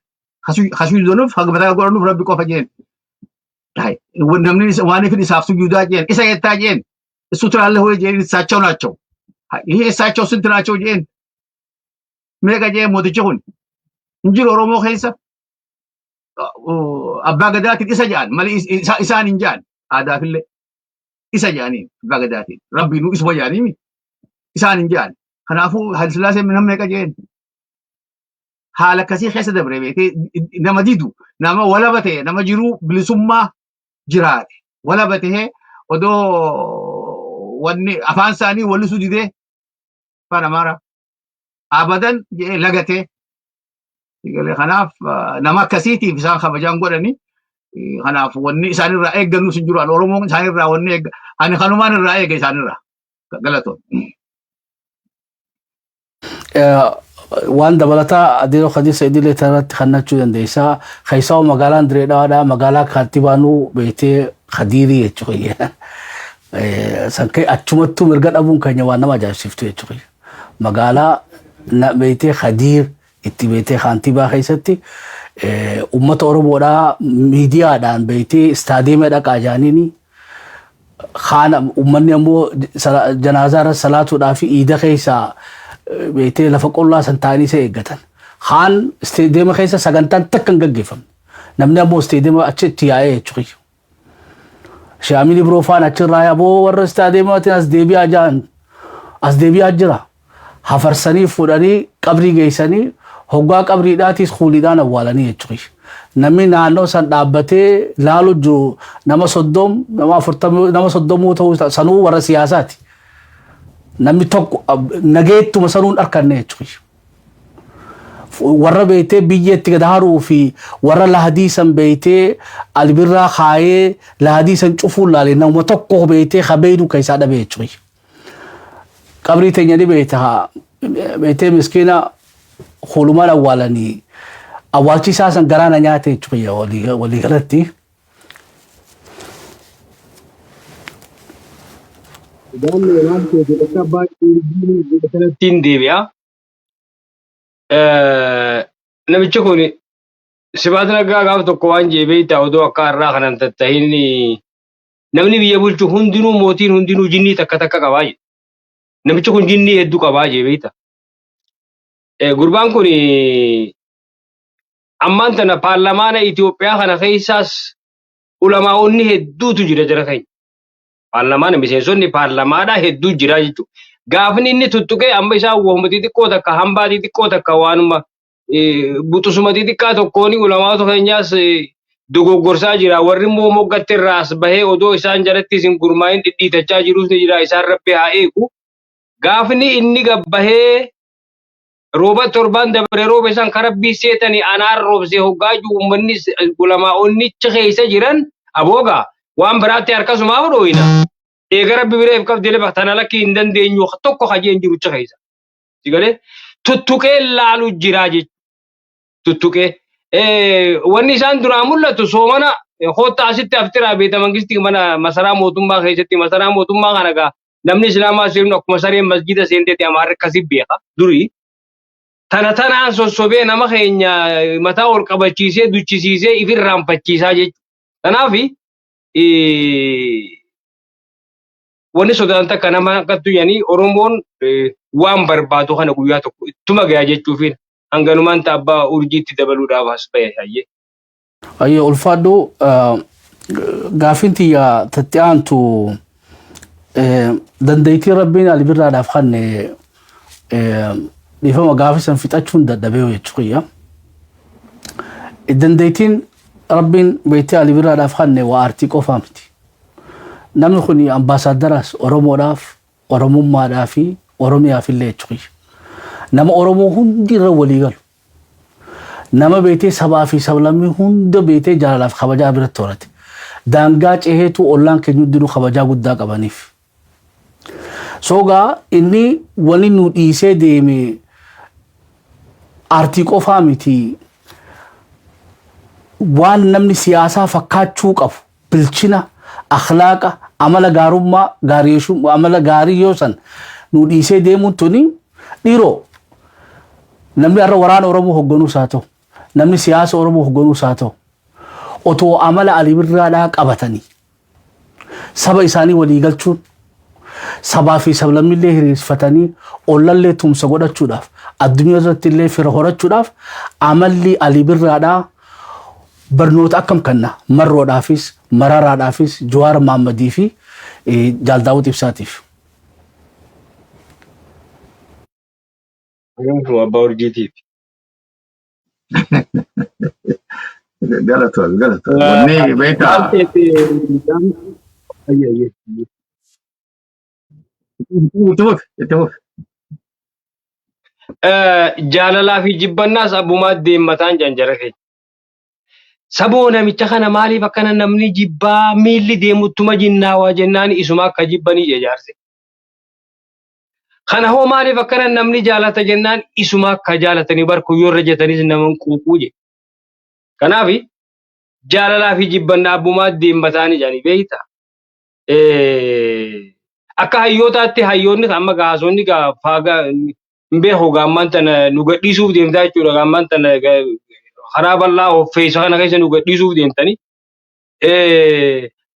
Hasujuudanuuf haga mataa godhanuuf rabbi qofa jeen. Namni waan ifin isaaf sujuudaa jeen isa jettaa jeen. እሱ ትላለህ ወይ jeen እሳቸው ናቸው። ይሄ እሳቸው ስንት ናቸው jeen. Meeqa jeen mootichi kun. Hin jiru Oromoo keessa. Abbaa gadaatiin isa jedhan malee isaan hin jedhan aadaafillee isa jedhaniin abbaa gadaatiin rabbi nu isuma jedhanii isaan hin jedhan. Kanaafuu Haayile Sillaaseen nama meeqa jeen haala akkasii keessa dabre beekee nama didu nama walaba ta'e nama jiruu bilisummaa jiraate walaba ta'ee odoo wanni afaan isaanii wallisuu didee afaan Amaaraa abadan jedhee lagatee. Kanaaf nama akkasiitiif isaan kabajaan godhani. Kanaaf wanni isaanirraa eeggannus hin jiru. Ani Oromoon isaanirraa wanni eegga. Ani kanumaan irraa eega isaanirraa. Galatoon. Waan dabalataa adeeroo Khadiir Sa'iidillee irratti kannachuu dandeessaa. Keessaa magaalaan Diree Dhawaadhaa magaalaa kaantibaanuu beektee Khadiirii jechuudha. San ka'e achumattuu mirga dhabuun keenya waan nama ajaa'ibsiiftu jechuudha. Magaalaa beektee Khadiir itti beektee kaantibaa keessatti uummata Oromoodhaa miidiyaadhaan beektee istaadiyeemii dhaqaa jaaniini kaana uummanni ammoo janaazaa irra salaatuudhaa fi iida keessaa beektee lafa qullaa san taa'anii isa eeggatan. Kaan istaadiyeema keessa sagantaan takka hin gaggeeffamne. Namni ammoo istaadiyeema achitti yaa'ee jechuudha. Shaamil Ibroo faan achirraa yaaboo warra istaadiyeemaatiin as deebi'aa jiran as deebi'aa jira. Hafarsanii fuudhanii qabrii geessanii hoggaa qabriidhaatis kuuliidhaan awwaalanii jechuudha. Namni naannoo san dhaabbatee laalu jiru nama 30 nama 40 nama 30 ta'uu sanuu warra siyaasaati. Namni tokko nageettuma sanuun harkanne jechuudha. Warra beektee biyya itti gad haruu fi warra lahadii san beektee albirraa kaayee lahadii san cufuun laale nama tokko beektee habeeynu keessaa dhabe jechuudha. Qabrii teenya ni beekta beektee miskiina hulumaan awwaalanii awwaalchi isaa san garaana nyaate jechuudha walii galatti. Ittiin deebi'a. Namichi kun Sibaat Naggaa gaaf tokko waan jee beektaa odoo akka har'aa kanan tattahin namni biyya bulchu hundinuu mootiin hundinuu jinnii takka takka qabaa jedhe. Namichi kun jinnii hedduu qabaa jee beektaa. Gurbaan kun ammaan tana paarlamaana Itoophiyaa kana keessaas ulamaa'onni hedduutu jira jara keenya. Paarlamaana miseensonni paarlamaadhaa hedduu jira jechuudha. Gaafni inni tuttuqee amma isaan wahuma xixiqqoo takka hambaa xixiqqoo takka waanuma buxusuma xixiqqaa tokkoon ulamaa'ota keenyaas dogoggorsaa jira. Warri immoo moggatti irraa as bahee odoo isaan jalatti isin gurmaa'in dhidhiitachaa jirus ni jira. Isaan rabbi haa eegu. Gaafni inni gabbahee rooba torban dabre rooba isaan karabbii seetanii anaan roobsee hoggaa jiru uummanni ulamaa'onnicha keessa jiran aboogaa waan biraatti harkasumaaf dhooyina. Eega rabbi bira if qabdee lafa tana lakki hin dandeenyu tokko hajeen jirucha keessa. Sigalee tuttuqee laalu jira jechuudha. Tuttuqee wanni isaan duraa mul'atu soomana koottaa asitti aftiraa beeta mangistii mana masaraa mootummaa keessatti masaraa mootummaa kana gaa namni islaamaa seenu akkuma sareen masjida seenteeti amaarri akkasii beeka durii. Tana tanaan sossobee nama keenya mataa ol qabachiisee duchisiisee ifirraanfachiisaa jechuudha. Kanaaf wanni sodaan takka nama akkattu yani Oromoon waan barbaadu kana guyyaa tokko ittuma gaya jechuufiin hanganumaan abbaa urjiitti dabaluudhaaf as bahe hayyee. Ayyee, ulfaadhu. Gaafiin tiyya tatti aantu, dandeettii Rabbiin Ali Birraadhaaf kanne, dhiifama, gaafii san fixachuun dadhabee jechuudha. Dandeettiin Rabbiin beektee Ali Birraadhaaf kanne waa aartii qofaa miti. Namni kun ambaasaaddaraas Oromoodhaaf, Oromummaadhaa fi Oromiyaaf illee jechuudha. Nama Oromoo hundi irra walii galu. Nama beetee sabaa fi sablammii hunda beetee jaalalaaf kabajaa biratti horate. Daangaa ceheetu ollaan keenya hundinuu kabajaa guddaa qabaniif. Sogaa inni wani nu dhiisee deeme aartii qofaa miti. Waan namni siyaasaa fakkaachuu qabu, bilchina, akhlaaqa, amala gaarummaa, gaarii, amala gaarii yoo san nu dhiisee deemuun tuni, dhiiroo, namni har'a waraana Oromoo hoogganuus haa ta'u, namni siyaasa Oromoo hoogganuus haa ta'u, otoo amala Ali Birraadhaa qabatanii saba isaanii walii galchuun, sabaa fi sablammillee hiriirfatanii, ollallee tumsa godhachuudhaaf, addunyaa irratti illee fira horachuudhaaf, amalli Ali Birraadhaa barnoota akkam kanna Marroodhaafis, Mararaadhaafis, Jawaar Mahammadii fi Jaal Daawud Ibsaatiif? Abbaa Urjiitiif. Galatoon, galatoon. Wanni beekaa. Itti fufi, itti fufi. Jaalalaa fi jibbannaas abbumaa deemmataan janjara keenya. Saboo, namicha kana maaliif akkana namni jibbaa, miilli deemuttuma jinnaawaa jennaan, isuma akka jibbanii jaarse. Kana hoo maaliif akkana namni jaalata jennaan, isuma akka jaalatanii barku yoo irra jetanis nama hin quuquu je. Kanaaf jaalalaa fi jibbannaa abbumaa deemmataan jedhanii beekta. Akka hayyootaatti hayyoonni amma gaasonni faagaa hin beeku, gaammaan tana nu gadhiisuuf deemtaa jechuudha. Gaammaan tana karaa bal'aa hoffeessa kana keessa nu gadhiisuuf deemtanii.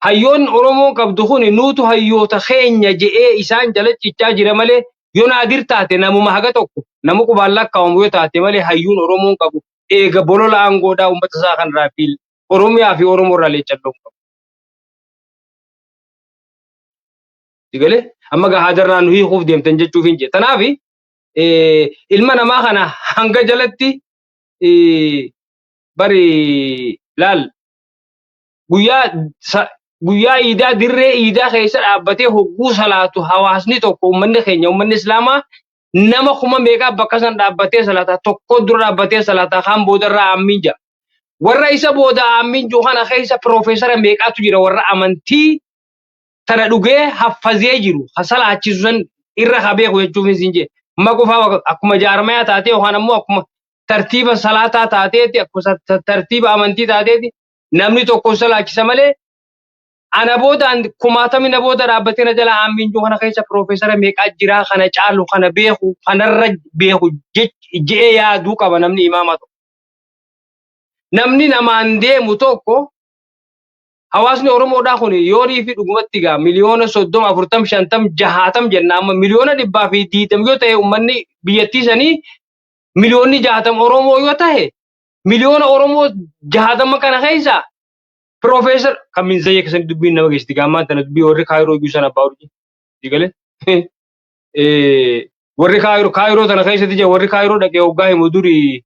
Hayyoonni Oromoon qabdu kun nuutu hayyoota keenya je'ee isaan jala cichaa jira malee, yoo naadir taate, namuma haga tokko nama qubaan lakkaa'amu yoo taate malee, hayyuun Oromoon qabu eega bolola aangoodhaa uummata isaa kanarraa fi Oromiyaa fi Oromoo irraa leecalloo qabu. Sigalee amma gaa hadarraa nu hiikuuf deemtan jechuuf hin jedhe. Kanaaf ilma namaa kana hanga jalatti bari laal, guyyaa guyyaa iidaa dirree iidaa keessa dhaabbatee hogguu salaatu, hawaasni tokko, uummanni keenya, uummanni islaamaa nama kuma meeqaa bakka san dhaabbatee salaata, tokko dura dhaabbatee salaata, kaan boodarraa aammiin jedha. Warra isa booda aammiin jiru kana keessa piroofeesara meeqaatu jira, warra amantii tana dhugee haffazee jiru ha salaachisu san irra ha beeku jechuuf sin jee. Maqufaa akkuma jaarmayaa taatee yookaan ammoo akkuma tartiiba salaataa taateeti, akkuma tartiiba amantii taateeti, namni tokko salaachisa malee, ana boodaan kumaatamni na booda dhaabbatee na jala aammiin jiru kana keessa piroofeesara meeqaa jira kana caalu, kana beeku, kanarra beeku je'ee yaaduu qaba namni imaama tokko. Namni namaan deemu tokko, hawaasni Oromoodhaa kun yoonii fi dhugumatti gaa miliyoona 30, 40, 50, 60 jenna, amma miliyoona 120 yoo ta'e, uummanni biyyattii sanii miliyoonni 60 Oromoo yoo ta'e, miliyoona Oromoo 60 kana keessa piroofeesar kan minzayya keessatti dubbiin nama geessiti gaammaan tana dubbii warri Kaayiroo iyyuu sana abbaa urjii galee warri Kaayiroo tana keessatti jira, warri Kaayiroo dhaqee hoggaa himu durii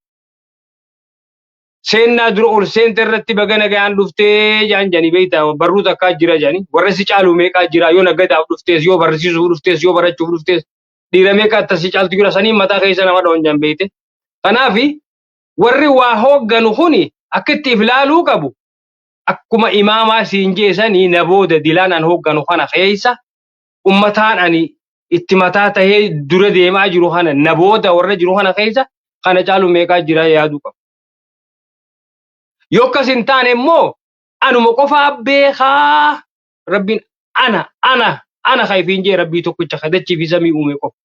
seennaa dura ol seente irratti baga nagaan dhuftee jaan jani beektaa, barruu takkaa jira jani, warra si caalu meeqaa jira, yoo nagadaaf dhuftees, yoo barsiisuuf dhuftees, yoo barachuuf dhuftees, dhiira meeqa akka si caaltu jira, saniin mataa keessa nama dha'uun jaan beekte. Kanaafi warri waa hoogganu kuni akka itti if ilaaluu qabu, akkuma imaamaa siin jeesanii, na booda dilaan an hoogganu kana keessa, ummataan ani itti mataa tahee dura deemaa jiru kana, na booda warra jiru kana keessa kana caalu meeqaa jira yaaduu qabu. Yoo akkas hin taane immoo, anuma qofaa beekaa, rabbiin ana ana ana kan ifiin jee, rabbii tokkicha kadachii fi samii uume qofa.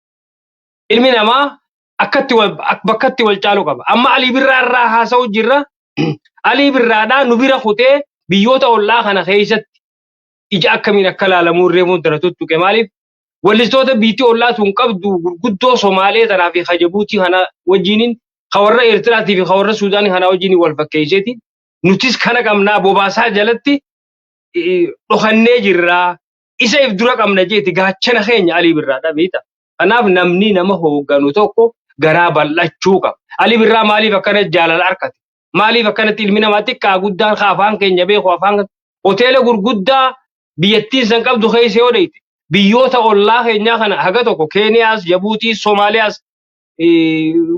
Ilmi namaa akkatti wal bakkatti wal caalu qaba. Amma Alii Birraa irraa haasa'u jirra. Alii Birraadhaa nu bira kutee biyyoota ollaa kana keessatti ija akkamiin akka laalamuu reefuun tana tuttuqe. Maaliif, wallistoota biitti ollaa tun qabdu gurguddoo Somaalee tanaa fi Jabuutii kana wajjiniin, ka warra Eertiraatii fi ka warra Suudaanii kana wajjiniin wal fakkeesseeti. Nutis kana qabnaa, bobaasaa jalatti dhokannee jirraa, isa if dura qabna jeeti gaachana keenya Alii Birraadha beekta. Kanaaf namni nama hoogganu tokko garaa bal'achuu qaba. Alii Birraa maaliif akkana jaalala argate? Maaliif akkanatti ilmi namaa xiqqaa guddaan ka afaan keenya beeku, afaan hoteela gurguddaa biyyattiin san qabdu keessa yoo dheeyte, biyyoota ollaa keenyaa kana haga tokko, Keeniyaas, Jabuutiis, Somaaliyaas,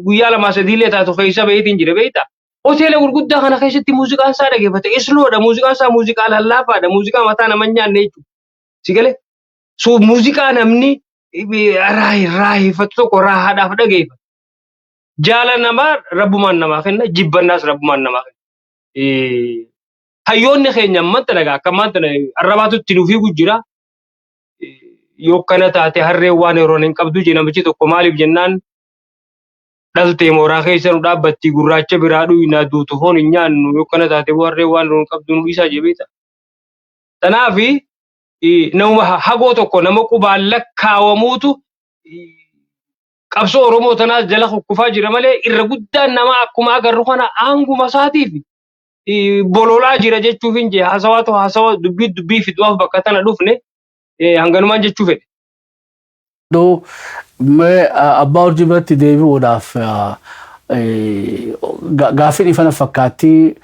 guyyaa lamaa sadiillee taatu keessa baheetiin jira beekta. Hoteela gurguddaa kana keessatti muuziqaan isaa dhageeffate. Slow dha muuziqaan isaa, muuziqaa lallaafaadha. Muuziqaa mataa nama hin nyaanne jechuudha. Si galee? So muuziqaa namni raaheffatu tokko raahaadhaaf dhageeffata. Jaala namaa rabbumaan namaa kenna, jibbannaas rabbumaan namaa kenna. Hayyoonni keenya ammaan tana egaa akka ammaan tana arrabaatu itti nuuf fiigu jira. Yoo akkana taate harreen waan yeroon hin qabdu jee namichi tokko. Maaliif jennaan, dhaltee mooraa keessa nu dhaabbatti, gurraacha biraa dhuyinaa duutu foon hin nyaannu, yoo akkana taate harreen waan yeroon hin qabdu nu dhiisaa jee beekta. Tanaafi nama hagoo tokko, nama qubaan lakkaawamuutu qabsoo Oromoo tanaas jala kukkufaa jira malee, irra guddaan nama akkuma agarru kana aanguma isaatiif bololaa jira jechuuf hin jee. Haasawaatu haasawa, dubbii dubbii fiduuf bakka tana dhufne, hanganumaan jechuu fedhe. Doo mee abbaa urjii biratti deebi'uudhaaf, gaaffii ifana fakkaatti.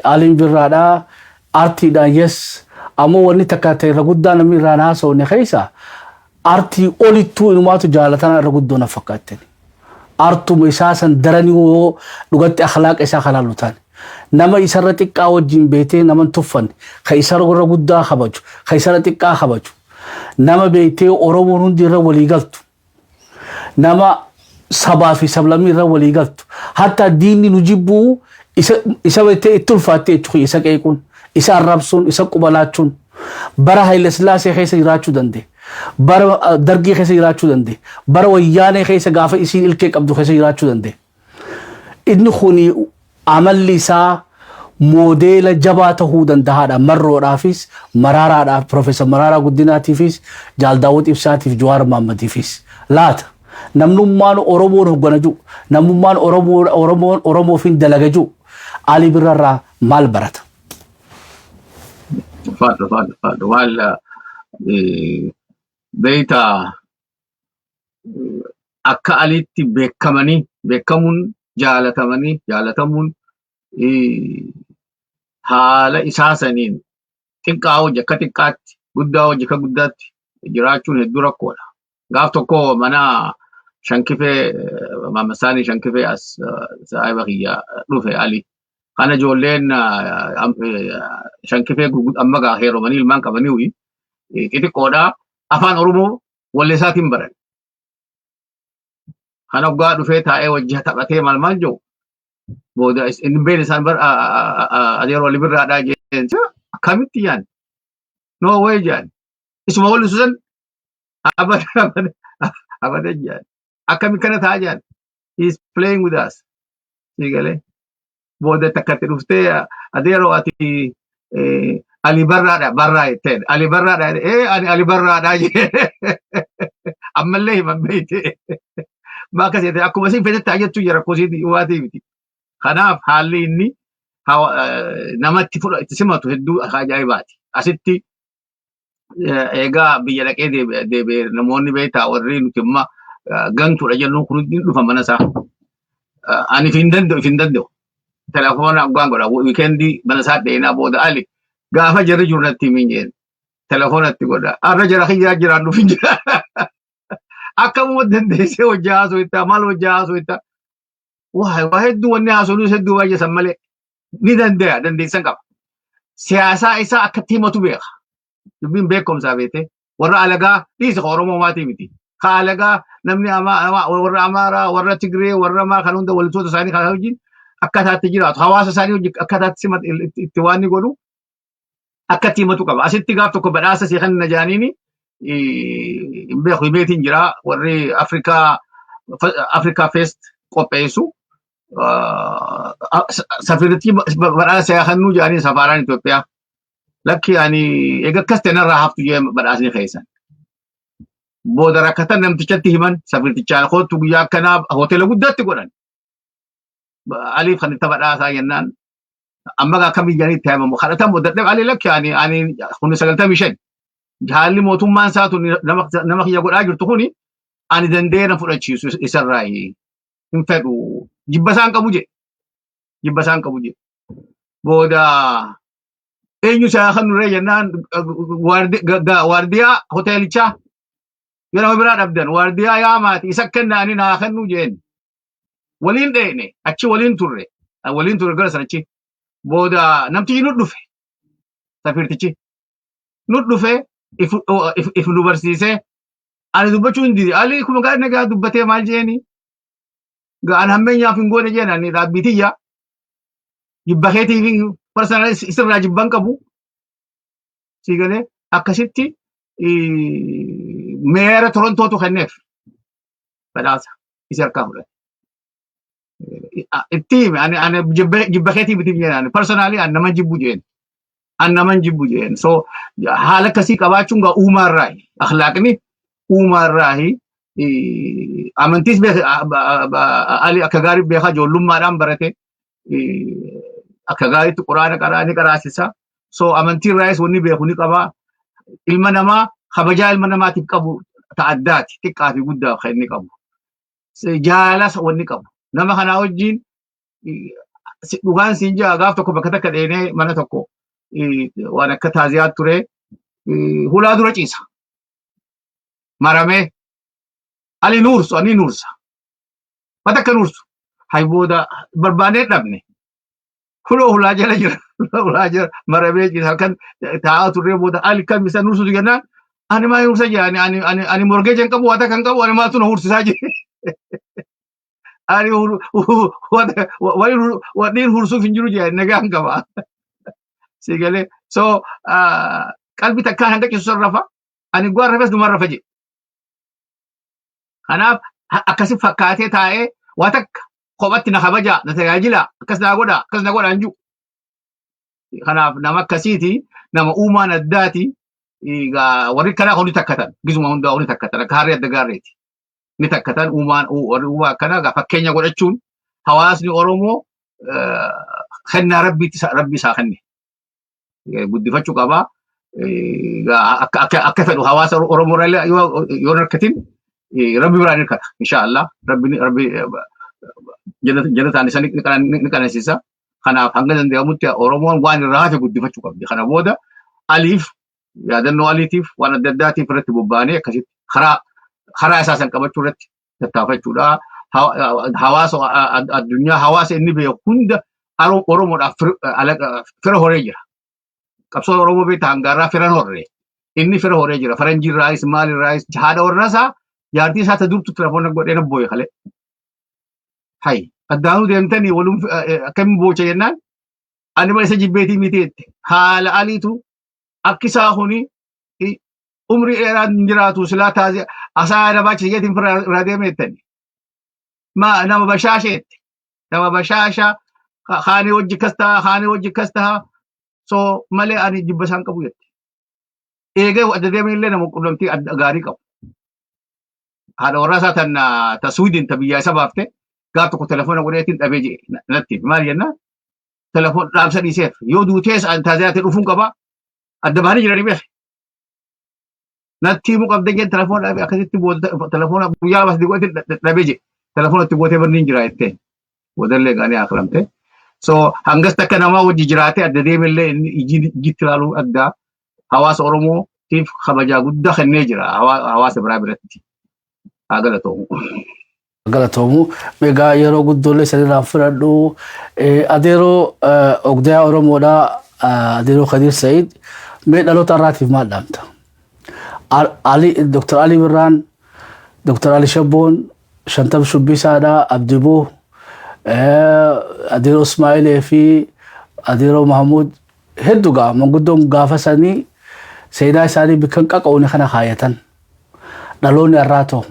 Aliin Birraadhaa aartiidhaan, yes, ammoo wanni takka ta'e irra guddaa namni irraan haasofne keessa aartii olittuu inumaatu jaalatana irra guddoo na fakkaatten. Aartuma isaa san daranii yoo dhugatti akhlaaqa isaa kanaan lutaan. Nama isarra xiqqaa wajjin beetee nama hin tuffanne, ka isarra guddaa kabaju, ka isarra xiqqaa kabaju. Nama beektee Oromoon hundi irra walii galtu. Nama sabaa fi sablammii irra walii galtu. Hatta diinni nu jibbuu isa beektee itti ulfaattee jechuudha, isa qeequun, isa arrabsuun, isa qubalaachuun. Bara Haile Sillaasee keessa jiraachuu danda'e. Bara Dargii keessa jiraachuu danda'e. Bara Wayyaanee keessa gaafa isiin ilkee qabdu keessa jiraachuu danda'e. Inni kuni amalli isaa moodeela jabaa tahuu danda'aadha. Marroodhaafis, Maraaraadhaaf, Profeesar Maraaraa Guddinaatiifis, Jaal Daawud Ibsaatiif, Jawaar Mahaammadiifis. Laata namnummaan Oromoon hoggana jiru, namummaan Oromoon Oromoofin dalaga jiru Ali Birrarraa maal barata? Faadhu faadhu faadhu maal beeyta, akka Aliitti beekamanii beekamuun, jaalatamanii jaalatamuun, haala isaa saniin xiqqaa hojii akka xiqqaatti, guddaa hojii akka guddaatti jiraachuun hedduu rakkoodha. Gaaf tokko mana Shankifee, Maamasaanii Shankifee as saahiba kiyya dhufe Ali. Kana ijoolleen Shankifee amma gaa heerumanii ilmaan qabanii xixiqqoodha. Afaan Oromoo walleessaatiin baran. Kana waggaa dhufee taa'ee wajji taphatee maal maal jiru booda inni beekne isaan bar adeeroo Ali Birraadhaa jeen, akkamitti jaan, no way jaan, isuma wallisu san abada abada jaan, akkami kana ta'a jaan, he is playing with us. Si galee booda takkatti dhuftee, adeeroo ati Ali Barraadha barraa jetteen, Ali Barraadha, ee ani Ali Barraadha jee ammallee himan beeyte maa akkas jette, akkuma isin fetetti haa jettu jira, rakkoo isiin waatii miti. Kanaaf haalli inni namatti fudha itti simatu hedduu ajaa'ibaati. Asitti eegaa biyya dhaqee deebi'ee namoonni beektaa warri nuti amma gantuudha jennuun kun hundi dhufa mana isaa. Ani if hin danda'u, if hin danda'u. Telefoona abbaan godha, weekend mana isaa dheenaa booda Ali gaafa jarri jiru natti himin jeen. Telefoona itti godha. Arra jara kiyyaa jiraan dhufin jira. Akkamuma dandeessee hojii haasoo itti maal hojii haasoo itti waa hedduu wanni haasoo hedduu baay'ee san malee ni danda'a, dandeessan qaba. Siyaasaa isaa akkatti himatu beeka. Dubbiin beekumsaa beete warra alagaa dhiisa, ka Oromoo maatii miti. Ka alagaa namni warra Amaaraa, warra Tigree, warra maa kan hunda walitoota isaanii kan wajjin akkataatti jiraatu, hawaasa isaanii wajjin akkataatti simatu, itti waan ni godhu akkatti himatu qaba. Asitti gaaf tokko badhaasa si kan jaaniini hin beeku himeetiin jira, warri Afrikaa Afrikaa Fest qopheessu safiritti badhaasa kennuu jaaniin safaaraan Itoophiyaa. Lakki, ani eega akkas ta'e narraa haftu jee badhaasni keessan. Booda rakkatan namtichatti himan, safirtichaan kootu guyyaa akkanaa hoteela guddaatti godhan. Aliif kan itti badhaasaa jennaan Amma akka biyyanii itti himamu kadhatamu dadhab ali lakki ani kun 95 haalli mootummaan isaatu nama kiyya godhaa jirtu kuni ani danda'ee na fudhachiisu isarraa hin fedhu, jibba isaan qabu jedhe, jibba isaan qabu jedhe. Booda eenyu isaa kan nurree jennaan, waardiyaa hoteelichaa yoo nama biraa dhabdan waardiyaa yaamaati isa kennaanii naa kennuu jeen. Waliin dheene, achi waliin turre gara sanachi. Booda namtichi nu dhufe, safiirtichi nu dhufe, if nu barsiisee ani dubbachuu hin dide. Ali kuma gaari nagaa dubbatee maal jeeni, an hammeenyaaf hin goone jeen, ani dhaabbii jibba keetiif personal isirraa jibban qabu. Si galee? Akkasitti mayor Torontootu kenneef badhaasa, isa harkaa fudhate. Itti hime, ani jibba keetii miti jeen, ani personally ani nama jibbu jeen. Ani nama jibbu jeen. So haala akkasii qabaachuun gaa uumaarraahi. Akhlaaqni uumaarraahi. Amantiis Ali akka gaarii beekaa, ijoollummaadhaan barate, akka gaariitti quraana qaraa ni qaraasisa. So amantiirraayis wanni beeku ni qabaa. Ilma namaa kabajaa ilma namaatiif qabu ta'addaati, xiqqaa fi guddaa kan inni qabu. Jaalala wanni qabu. Nama kanaa wajjin dhugaan siin jaa, gaaf tokko bakka takka dheenee mana tokko waan akka taaziyaa ture, hulaa dura ciisa. Maramee ali nuursu, ani nuursa. Wata akka nuursu. Hay booda barbaanee dhabne. Huloo hulaa jala jira. Hulaa jala maramee ciisa. Halkan taa'aa turree booda ali kam isa nuursutu jennaan, ani maa nuursa jira, ani mortgage hin qabu, wata kan qabu, ani maaltu na hursisaa jire. Ani wanni hursuuf hin jiru jira, nagaan qaba. Si galee? So qalbii takkaan hanga ciisu sarrafa, ani guwaan rafes numaan rafa jedhe. Kanaaf akkasi fakkaatee taa'ee waa takka kophatti na kabajaa, na tajaajila, akkas naa godha, akkas na godha hin jiru. Kanaaf nama akkasiiti, nama uumaan addaati. Warri kanaa hundi takkatan, gisuma hundaa hundi takkatan, akka harree adda gaarreeti. Ni takkatan uumaan, warri uumaa akkanaa egaa fakkeenya godhachuun hawaasni Oromoo kennaa rabbiitti rabbi isaa kenne. Guddifachuu qabaa. Akka fedhu hawaasa Oromoo irraa yoo hin harkatin rabbi biraan hirkata inshaallah, rabbi jannataan isa ni qanasiisa. Kanaaf hanga danda'amutti Oromoon waan irraa hafe guddifachuu qabdi. Kana booda Aliif yaadannoo Aliitiif waan adda addaatiif irratti bobba'anii akkasitti karaa isaa san qabachuu irratti tattaafachuudha. Hawaasa addunyaa, hawaasa inni beeku hunda Oromoodhaaf fira horee jira. Qabsoon Oromoo beektaa hangaarraa firan horree. Inni fira horee jira. Faranjiirraayis maalirraayis haadha warraa isaa, jaartii isaa ta durtu telefoona godhee na booye kalee. Hay addaanuu deemtanii walum akkamiin boocha jennaan, ani bara isa jibbeetii miti jette. Haala Aliitu akki isaa kuni umrii dheeraa hin jiraatu, silaa taasise asaa na baachise jeetiin fira irraa deeme jettani. Ma nama bashaasha jette. Nama bashaasha, kaanii hojii akkas ta'a, kaanii hojii akkas ta'a. So malee ani jibba isaan qabu jette. Eegee adda deeme illee nama qunnamtii gaarii qabu. Haadha warraa isaa tan ta Suwiidin ta biyyaa isa baafte gaaf tokko telefoona godheetiin dhabee jee natti maal jennaan, telefoon dhaamsa dhiiseef, yoo duutees an taaziyaatti dhufuun qaba, adda bahanii jiranii beeke. Natti himuu qabda jeen, telefoona dhabee akkasitti booda telefoona guyyaa 2 3 godheetiin dhabee jee, telefoona itti gootee banni hin jira jetteen boodallee gaanii akiramte. So hangas takka namaa wajji jiraatee adda deemellee inni ijjitti ilaaluu addaa hawaasa Oromootiif kabajaa guddaa kennee jira hawaasa biraa biratti. Haa galatoomu. Galatoomu. Egaa yeroo guddoollee sanirraa fudhadhu. Adeeroo Ogdayaa Oromoodhaa, Adeeroo Kadir Said, mee dhaloota irraatiif maal dhaamta? Ali Dr. Ali Birraan, Dr. Ali Shabboon, Shantam Shubbisaadhaa, Abdiboo, Adeeroo Ismaa'ilee fi Adeeroo Mahamuud hedduu gaa manguddoon gaafa sanii seenaa isaanii bikka hin qaqa'uune kana kaayatan. Dhaloonni har'aa ta'u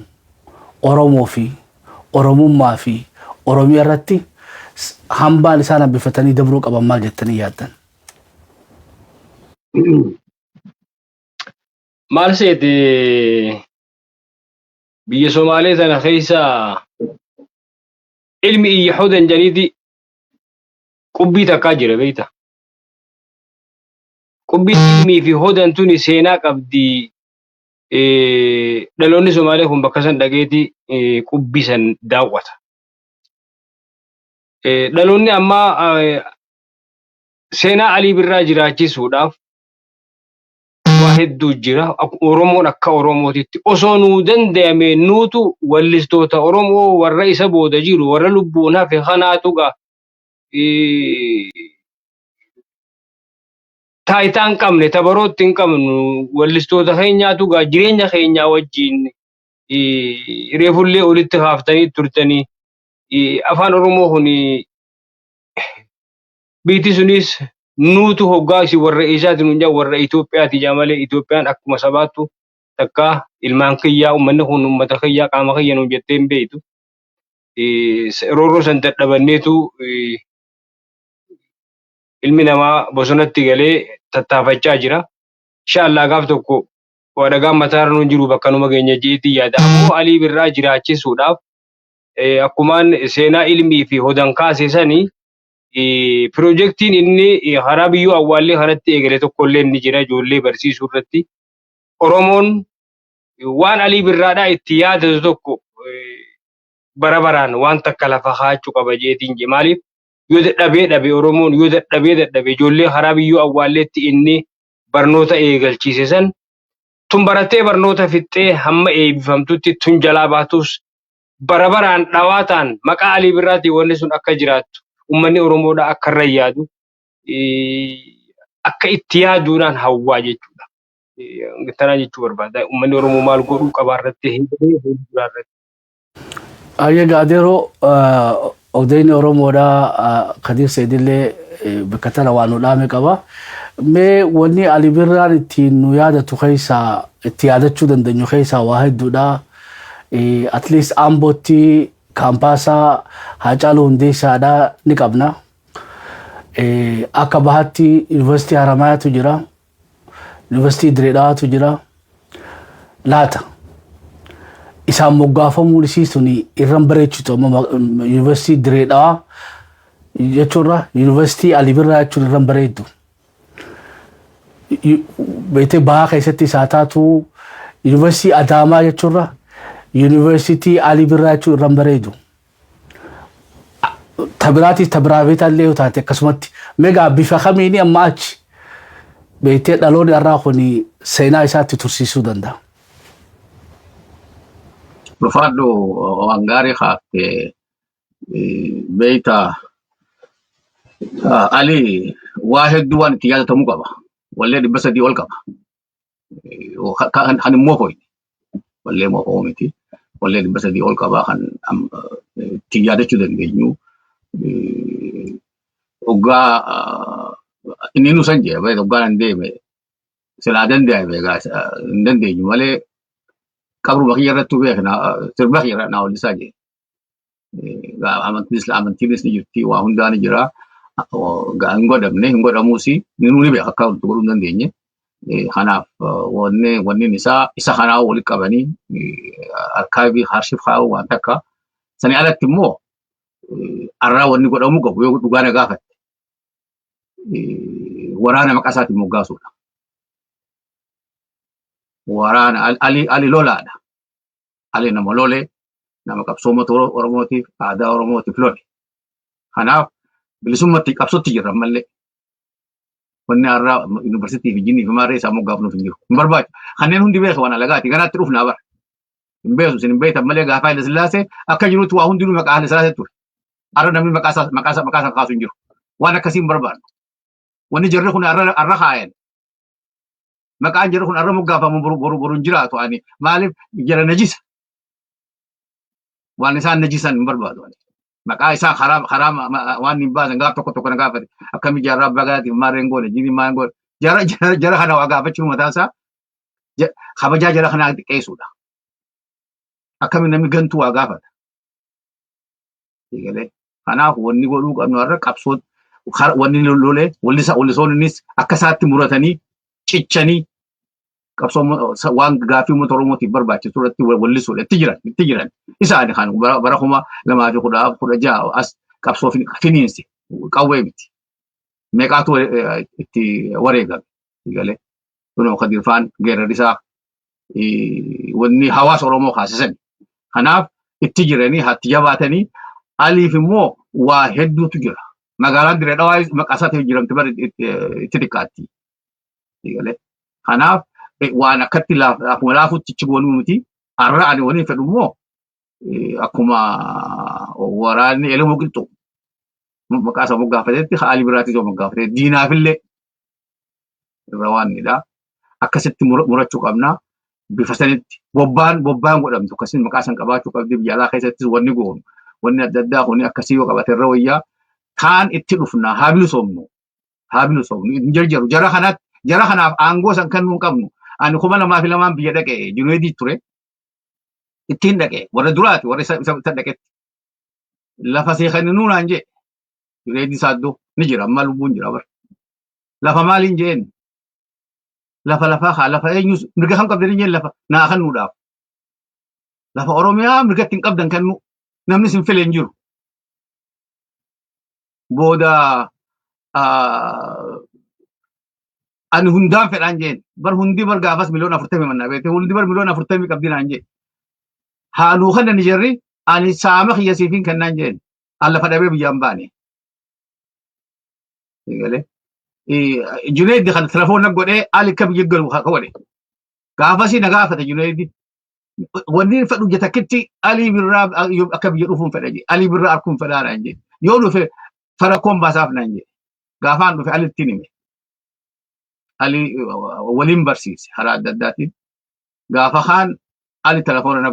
Oromoo fi Oromummaa fi Oromiyaa irratti hambaan isaan hambifatanii dabruu qaban maal jettanii yaaddan? Maal seete, biyya Somaalee tana keessa ilmi iyya hodan janiiti. Qubbii takkaa jira beektaa. Qubbiin ilmii fi hodan tuni seenaa qabdi. Dhaloonni Somaalee kun bakka san dhageeti qubbii san daawwata. Dhaloonni ammaa seenaa Alii Birraa jiraachisuudhaaf waa hedduu jira. Oromoon akka Oromootitti osoo nuu danda'ame nuutu wallistoota Oromoo warra isa booda jiru warra lubbuun hafe kanaatu gaa taayitaa hin qabne tabarootti hin qabnu wallistoota keenyaatu gaa jireenya keenyaa wajjin reefullee olitti kaaftanii turtanii afaan Oromoo kun biitti sunis nuutu hoggaa isin warra eessaati nuun jedhan warra Itoophiyaati jaa malee Itoophiyaan akkuma sabaattu takka ilmaan kiyyaa uummanni kun uummata kiyyaa qaama kiyya nuun jettee hin beektu. Roorroo san dadhabanneetu ilmi namaa bosonatti galee tattaafachaa jira. Inshaallah gaaf tokko waa dhagaan mataarra nuun jiru bakka numa geenya jeetii yaada. Ammoo Alii Birraa jiraachisuudhaaf akkumaan seenaa ilmii fi hodan kaase sanii piroojeektiin inni karaa biyyoo awwaallee kanatti eegale tokkollee ni jira ijoollee barsiisuu irratti. Oromoon waan Alii Birraadhaa itti yaadatu tokko bara baraan waan takka lafa kaa'achuu qaba jeetiin je. Maaliif yoo dadhabee dhabe Oromoon yoo dadhabee dadhabe ijoollee karaa biyyoo awwaalleetti inni barnoota eegalchiise san tun barattee barnoota fixxee hamma eebbifamtutti tun jalaa baatus bara baraan dhawaa ta'an maqaa Alii Birraatiin wanni sun akka jiraattu uummanni Oromoodhaa akka irra yaadu akka itti yaaduudhaan hawwaa jechuudha. Tanaa jechuu barbaada. Uummanni Oromoo maal godhuu qabaa irratti heeree fuulduraa irratti. Ayyee Gaaderoo ogdeenyi Oromoodhaa Kadir Seedillee bakka tana waan nu dhaame qaba. Mee wanni Ali Birraan ittiin nu yaadatu keessaa itti yaadachuu dandeenyu keessaa waa hedduudha. At least Ambootti kaampaasaa Haacaaluu Hundeessaadhaa ni qabna. Akka bahaatti Yuunivarsiitii Haramayaatu jira. Yuunivarsiitii Direedhawaatu jira. Laata isaan moggaafamuun isii suni irran bareechitu amma Yuunivarsiitii Direedhawaa jechuurra Yuunivarsiitii Ali Birraa jechuun irran bareeddu. Beetee bahaa keessatti isaa taatu Yuunivarsiitii Adaamaa jechuurra Yuunivarsiitii Ali Birraa jechuun irran bareedu. Tabiraatis tabiraabeetaa illee yoo taate akkasumatti meegaa bifa kamiini amma achi beektee dhaloonni har'aa kun seenaa isaatti tursiisuu danda'a. Ulfaadhu waan gaarii kaaftee beektaa Ali waa hedduu waan itti yaadatamuu qaba. Wallee 300 ol qaba. Kan immoo hoyne. Wallee moo miti. Wallee 300 ol qaba kan ittiin yaadachuu dandeenyu. Hoggaa inni nu san jee hoggaa nan deeme silaa danda'ame egaa hin dandeenyu malee qabruma kiyya irrattuu beekna sirba kiyya naa wallisaa jee. Amantiinis ni jirti waa hundaa ni jira. Hin godhamne hin godhamuus ni ni beeka akka wanti godhuu hin dandeenye. Kanaaf wanni wanni isaa isa kanaa walitti qabanii arkaayivii harshiif kaa'uu waan takka. Sanii alatti immoo arraa wanni godhamuu qabu yoo dhugaa na gaafatte waraana maqaa isaatiin moggaasuudha. Waraana Ali lolaadha. Ali nama lole, nama qabsoo uummata Oromootiif, aadaa Oromootiif lole. Kanaaf bilisummatti qabsootti jirra ammallee. Wanni har'aa yuunivarsiitii fi jinnii fi maarree isaa moggaafnuuf hin jiru. Hin barbaachisu. Kanneen hundi beeku waan alagaati. Ganaatti dhufnaa bara. Hin beeku isin hin beektan malee gaafa Haile Sillaasee akka jirutti waa hundinuu maqaa Haile Sillaasee ture. Har'a namni maqaa isaa maqaa isaa maqaa isaa kaasu hin jiru. Waan akkasii hin barbaadnu. Wanni jarri kun har'a har'a kaayan. Maqaan jarri kun har'a moggaafamu boru boru boru hin jiraatu ani. Maaliif jara najisa. Waan isaan najisan hin barbaadu ani. Maqaa isaa karaa karaa waan hin baasan gaaf tokko tokko na gaafate. Akkami jaarraa abbaa gadaatiif maarreen goone jini maal goone. Jara jara jara kana waa gaafachuun mataa isaa kabajaa jara kanaa xiqqeessuudha. Akkami namni gantuu waa gaafata. Eegalee. Kanaaf wanni godhuu qabnu har'a qabsoo wanni lolee wallisoonnis akka isaatti muratanii cichanii qabsoo waan gaaffii uummata Oromootiif barbaachisu irratti wallisuudha. Itti jiran itti jiran. Isaan kan bara 2016 as qabsoo finiinse. Qawwee miti. Meeqaatu itti wareegame. Galee. Kunoo Kadirfaan geerarrisaa wanni hawaasa Oromoo kaasisan. Kanaaf itti jiranii hatti jabaatanii Aliif immoo waa hedduutu jira. Magaalaan Dirree Dhawaa maqaa isaatiin jiramte bara itti xiqqaatti. Galee. Kanaaf waan akkatti akkuma laafutti ichi goonuu miti. Har'a ani waniin fedhu immoo akkuma waraanni Elemoo Qilxuu maqaa isaa moggaafatetti Alii Birraatis yoo moggaafate diinaafillee irra waannidha. Akkasitti murachuu qabna. Bifa sanitti bobbaan bobbaan godhamtu akkasiin maqaa san qabaachuu qabdi. Biyya alaa keessattis wanni goonu wanni adda addaa kuni akkasii yoo qabate irra wayyaa. Kaan itti dhufna, haa bilisoomnu, haa bilisoomnu, hin jarjaru. Jara kanatti, jara kanaaf aangoo san kennuu hin qabnu. Ani 2002n biyya dhaqe, Juneedii ture, ittiin dhaqe, warra duraati, warra isa dhaqetti lafa seeqanii naan jee. Juneedii Saaddoo ni jira, amma lubbuun jira bara. Lafa maaliin jeen? Lafa lafaa haa lafa eenyus mirga kam qabdanii jeen? Lafa naa kennuudhaaf lafa Oromiyaa mirga ittiin qabdan kennu namni sin file hin jiru. Booda ani hundaan fedhaan jeen. Bar hundi bar gaafas 40,000,000 mannaa beekte, hundi bar 40,000,000 qabdi naan jee. Haaluu kana ni jirri, ani saama kiyya siifin kennaan jeen. An lafa dhabee biyyaan baane. Galee. Junaidi kan telefoon godhee Ali akka biyya galu ka godhe. Gaafasii na gaafate Junaidi. Wanni fedhu je takkitti Alii Birraa akka biyya dhufuun fedha je. Alii Birraa arguun fedhaa naan je. Yoo dhufe fara koon baasaaf naan je. Gaafaan dhufe Alitti hime. Ali waliin barsiise karaa adda addaatiin. Gaafa kaan Ali telefoona na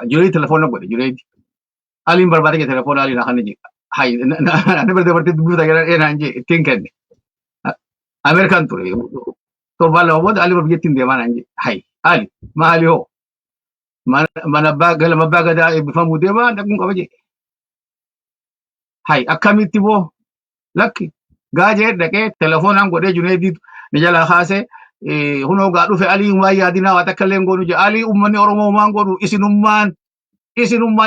Junaidi telefoona godhe Junaidi. Aliin barbaade je, telefoona Ali na kan je. Hay na barbaade bartee dubbifta jedhan naan je, ittiin kenne. Ameerikaan ture. Torbaan 2 booda Ali biyyattiin deemaa naan je. Hay Ali maali hoo? Mana abbaa galma abbaa gadaa eebbifamuu deemaa dhaquun qaba je. Hay akkamitti boo? Lakki gaajee dhaqee telefoonaan godhee Junaidi ni jalaa kaasee, hunoo gaa dhufe Alii, waan yaadinaa waa takka illee hin goonu je. Alii uummanni Oromoo waan godhu isinummaan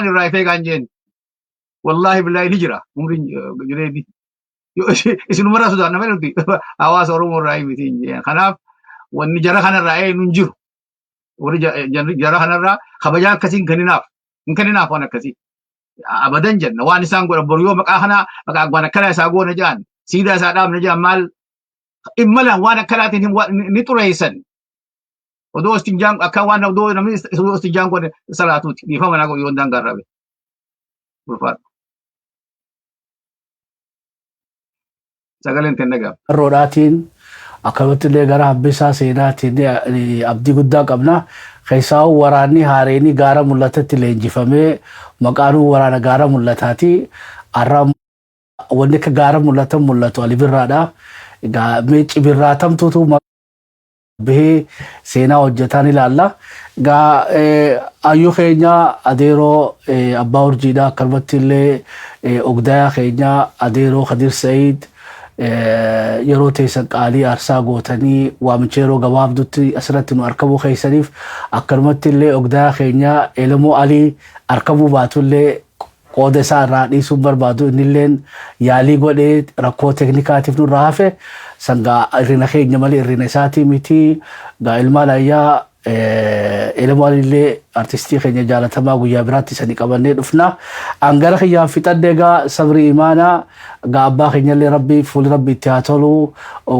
irraa ifee gaan jeen. Wallaahi billaahi ni jira umriin Junaidi. Isinumarraa sodaanna malee nuti hawaasa Oromoo irraa miti hin jeen. Kanaaf wanni jara kanarraa eenyu hin jiru. Warri jara kanarraa kabajaa akkasii hin kenninaaf. Hin kenninaaf waan akkasii. Abadan jenna waan isaan godhan boru yoo maqaa kana maqaa waan akkanaa isaa goona jedhan, siidaa isaa dhaabna jedhan, maal immalaan waan akkanaatiin ni xureessan. Odoo istinjaan akka waan odoo namni odoo istinjaan godhe salaatuuti dhiifama naa godhu yoo daangaa irraa bahe. Ulfaadhu. Sagaleen kenna gaaf. Roodhaatiin akkanumatti illee gara Habbisaa seenaatiin abdii guddaa qabna. Keessaa waraanni haareenii gaara mul'atatti leenjifamee maqaanuu waraana gaara mul'ataati. Har'a wanni akka gaara mul'atan mul'atu Ali Birraadha. Egaa meecci birraatamtuutu bahee seenaa hojjetaan ilaalla. Egaa hayyuu keenya adeeroo abbaa urjiidha, akkanumatti illee ogdayaa keenya adeeroo Kadir Sa'iid, yeroo teessan qaalii aarsaa gootanii waamicha yeroo gabaabdutti asirratti nu argamuu keessaniif, akkanumatti illee ogdayaa keenya Elemoo Alii argamuu baatullee qooda isaa irraa dhiisuun barbaadu, innilleen yaalii godhee rakkoo teeknikaatiif nurraa hafe. Sangaa hirrina keenya malee hirrina isaatii miti. Gaa ilmaan ayyaa, Elemoo Alillee artistii keenya jaalatamaa guyyaa biraatti sani qabannee dhufna. Angara kiyyaan fixadhe. Egaa sabri imaanaa gaa abbaa keenyallee rabbi fuuli rabbi itti haa tolu.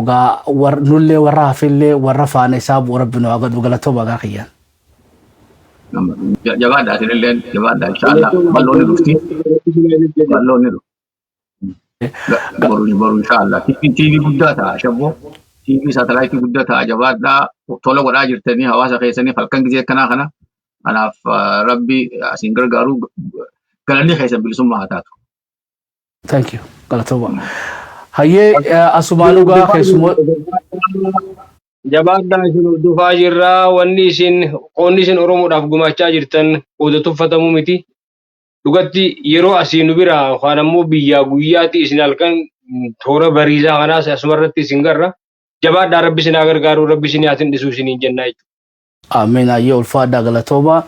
Gaa nullee warra hafillee warra faana isaa bu'u rabbi nu haa godhu. Galatooma gaa kiyyaan. Jabaadhaa, isinillee jabaadhaa, inshaallah bal'oon ni dhufti. Bal'oon ni dhufti. Boru boru inshaallah. TV guddaa ta'a shabboo. TV saatalaayitii guddaa ta'a, jabaadhaa, tola godhaa jirtanii hawaasa keessanii halkan gizee akkanaa kana. Kanaaf rabbi asiin gargaaru, galanni keessan bilisummaa haa taatu. Thank you. Galatooma. Hayyee, asumaan dhugaa keessumoo Jabaadhaa, isin hordofaa jirraa. Wanni isin qoonni isin Oromoodhaaf gumaachaa jirtan qooda tuffatamuu miti. Dhugatti yeroo asii nu bira yookaan ammoo biyyaa guyyaatti isin halkan toora bariisaa kanaas asumarratti isin garra. Jabaadhaa, rabbi isin haa gargaaru, rabbi isin haa tindhisu isiniin jennaa jechuudha. Amiin, hayyee ulfaadhaa, galatooma.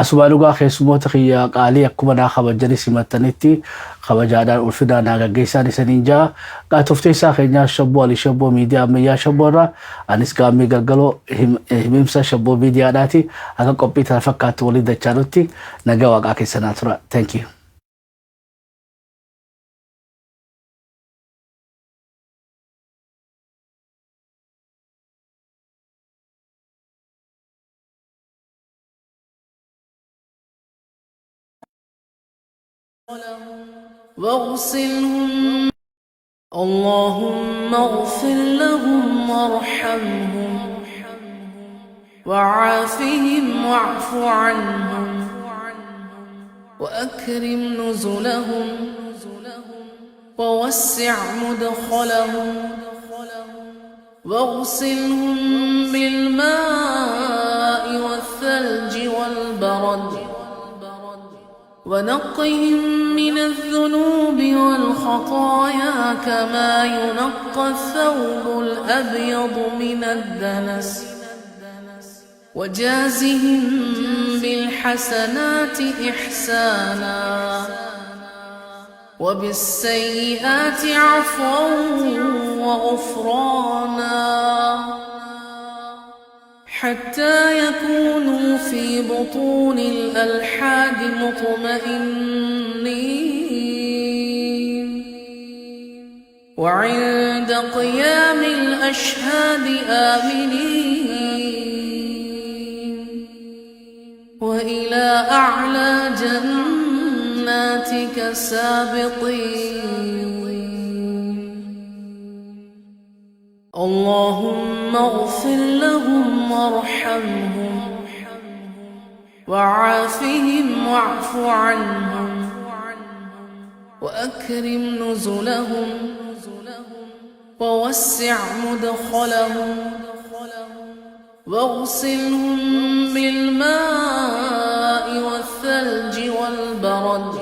Asumaa dhugaa keessummoota kiyya qaalii akkuma naa kabajanii simattanitti kabajaadhaan ulfinaan naa gaggeessaan isaniin jaa. Qaatofteessaa keenyaa Shabboo Ali Shabboo Miidiyaa Ammayyaa Shabboo irraa anis Gaammee Galgaloo himimsa Shabboo Miidiyaadhaati. Akka qophii tana fakkaattu waliin dachaanutti nagaa waaqaa keessa naa tura. Thank you. واغسلهم اللهم اغفر لهم وارحمهم وعافهم واعف عنهم وأكرم نزلهم ووسع مدخلهم واغسلهم بالماء والثلج والبرد ونقهم من الذنوب والخطايا كما ينقى الثوب الأبيض من الدنس وجازهم بالحسنات إحسانا وبالسيئات عفوا وغفرانا حتى يكونوا في بطون الألحاد مطمئنين وعند قيام الأشهاد آمنين وإلى أعلى جناتك سابقين. اللهم اغفر لهم وارحمهم وعافهم واعف عنهم وأكرم نزلهم ووسع مدخلهم واغسلهم بالماء والثلج والبرد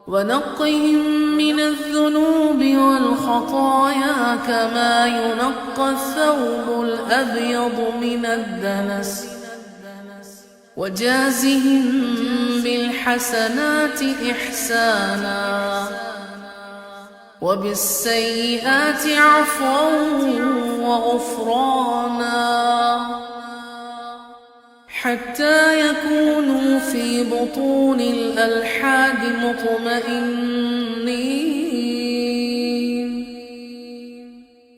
ونقهم من الذنوب والخطايا كما ينقى الثوب الأبيض من الدنس وجازهم بالحسنات إحسانا وبالسيئات عفوا وغفرانا حتى يكونوا في بطون الألحاد مطمئنين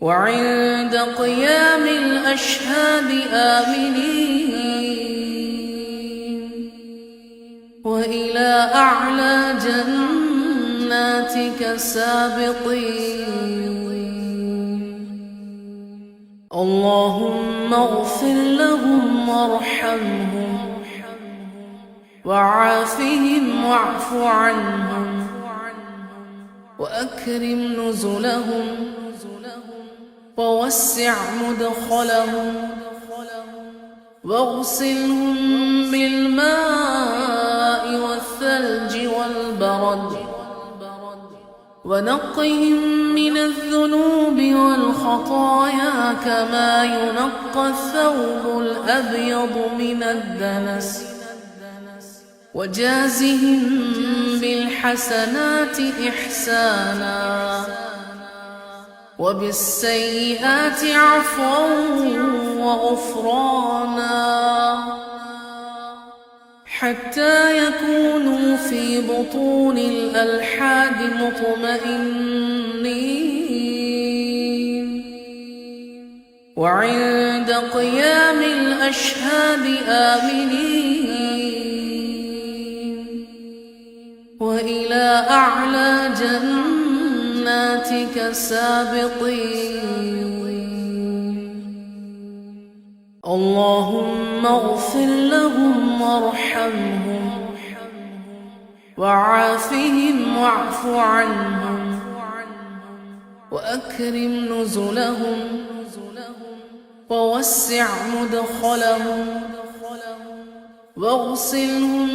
وعند قيام الأشهاد آمنين وإلى أعلى جناتك سابقين. اللهم اغفر لهم وارحمهم وعافهم واعف عنهم وأكرم نزلهم ووسع مدخلهم واغسلهم بالماء والثلج والبرد ونقهم من الذنوب والخطايا كما ينقى الثوب الأبيض من الدنس وجازهم بالحسنات إحسانا وبالسيئات عفوا وغفرانا حتى يكونوا في بطون الألحاد مطمئنين وعند قيام الأشهاد آمنين وإلى أعلى جناتك سابقين. اللهم اغفر لهم وارحمهم وعافهم واعف عنهم وأكرم نزلهم ووسع مدخلهم واغسلهم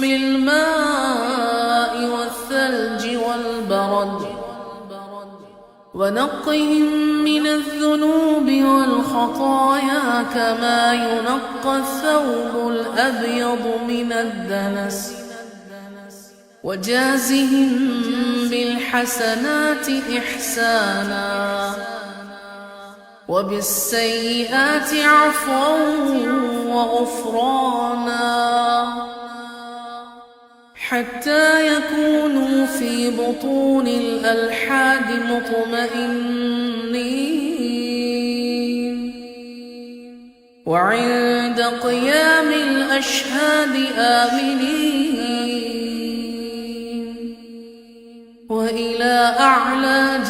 بالماء والثلج والبرد ونقهم من الذنوب والخطايا كما ينقى الثوب الأبيض من الدنس وجازهم بالحسنات إحسانا وبالسيئات عفوا وغفرانا حتى يكونوا في بطون الألحاد مطمئنين وعند قيام الأشهاد آمنين وإلى أعلى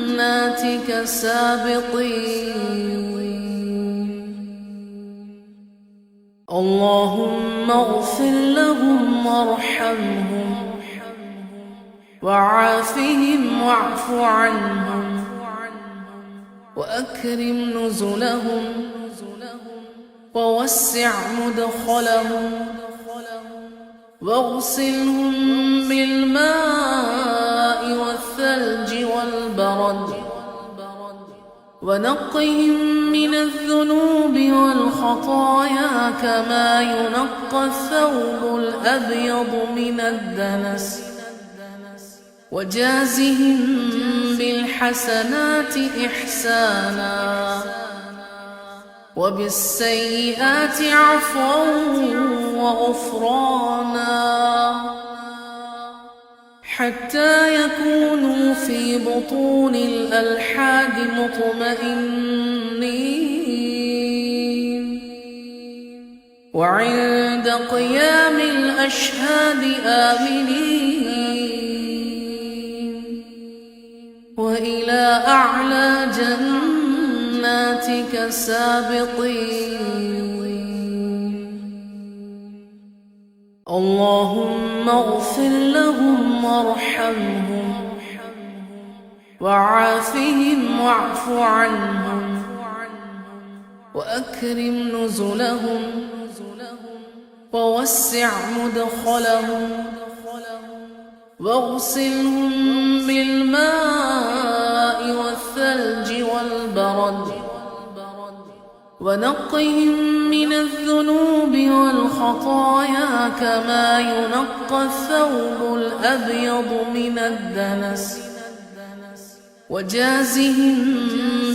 جناتك سابقين. اللهم اغفر لهم وارحمهم وعافهم واعف عنهم وأكرم نزلهم ووسع مدخلهم واغسلهم بالماء والثلج والبرد ونقهم من الذنوب والخطايا كما ينقى الثوب الأبيض من الدنس وجازهم بالحسنات إحسانا وبالسيئات عفوا وغفرانا حتى يكونوا في بطون الألحاد مطمئنين وعند قيام الأشهاد آمنين وإلى أعلى جناتك سابقين. اللهم اغفر لهم وارحمهم وعافهم واعف عنهم وأكرم نزلهم ووسع مدخلهم واغسلهم بالماء والثلج والبرد ونقهم من الذنوب والخطايا كما ينقى الثوب الأبيض من الدنس وجازهم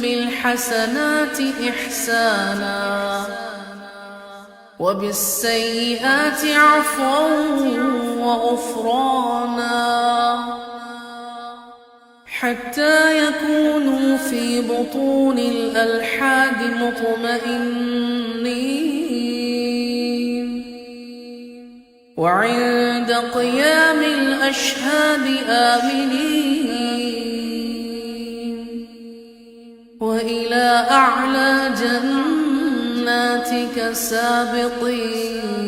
بالحسنات إحسانا وبالسيئات عفوا وغفرانا حتى يكونوا في بطون الألحاد مطمئنين وعند قيام الأشهاد آمنين وإلى أعلى جناتك سابقين.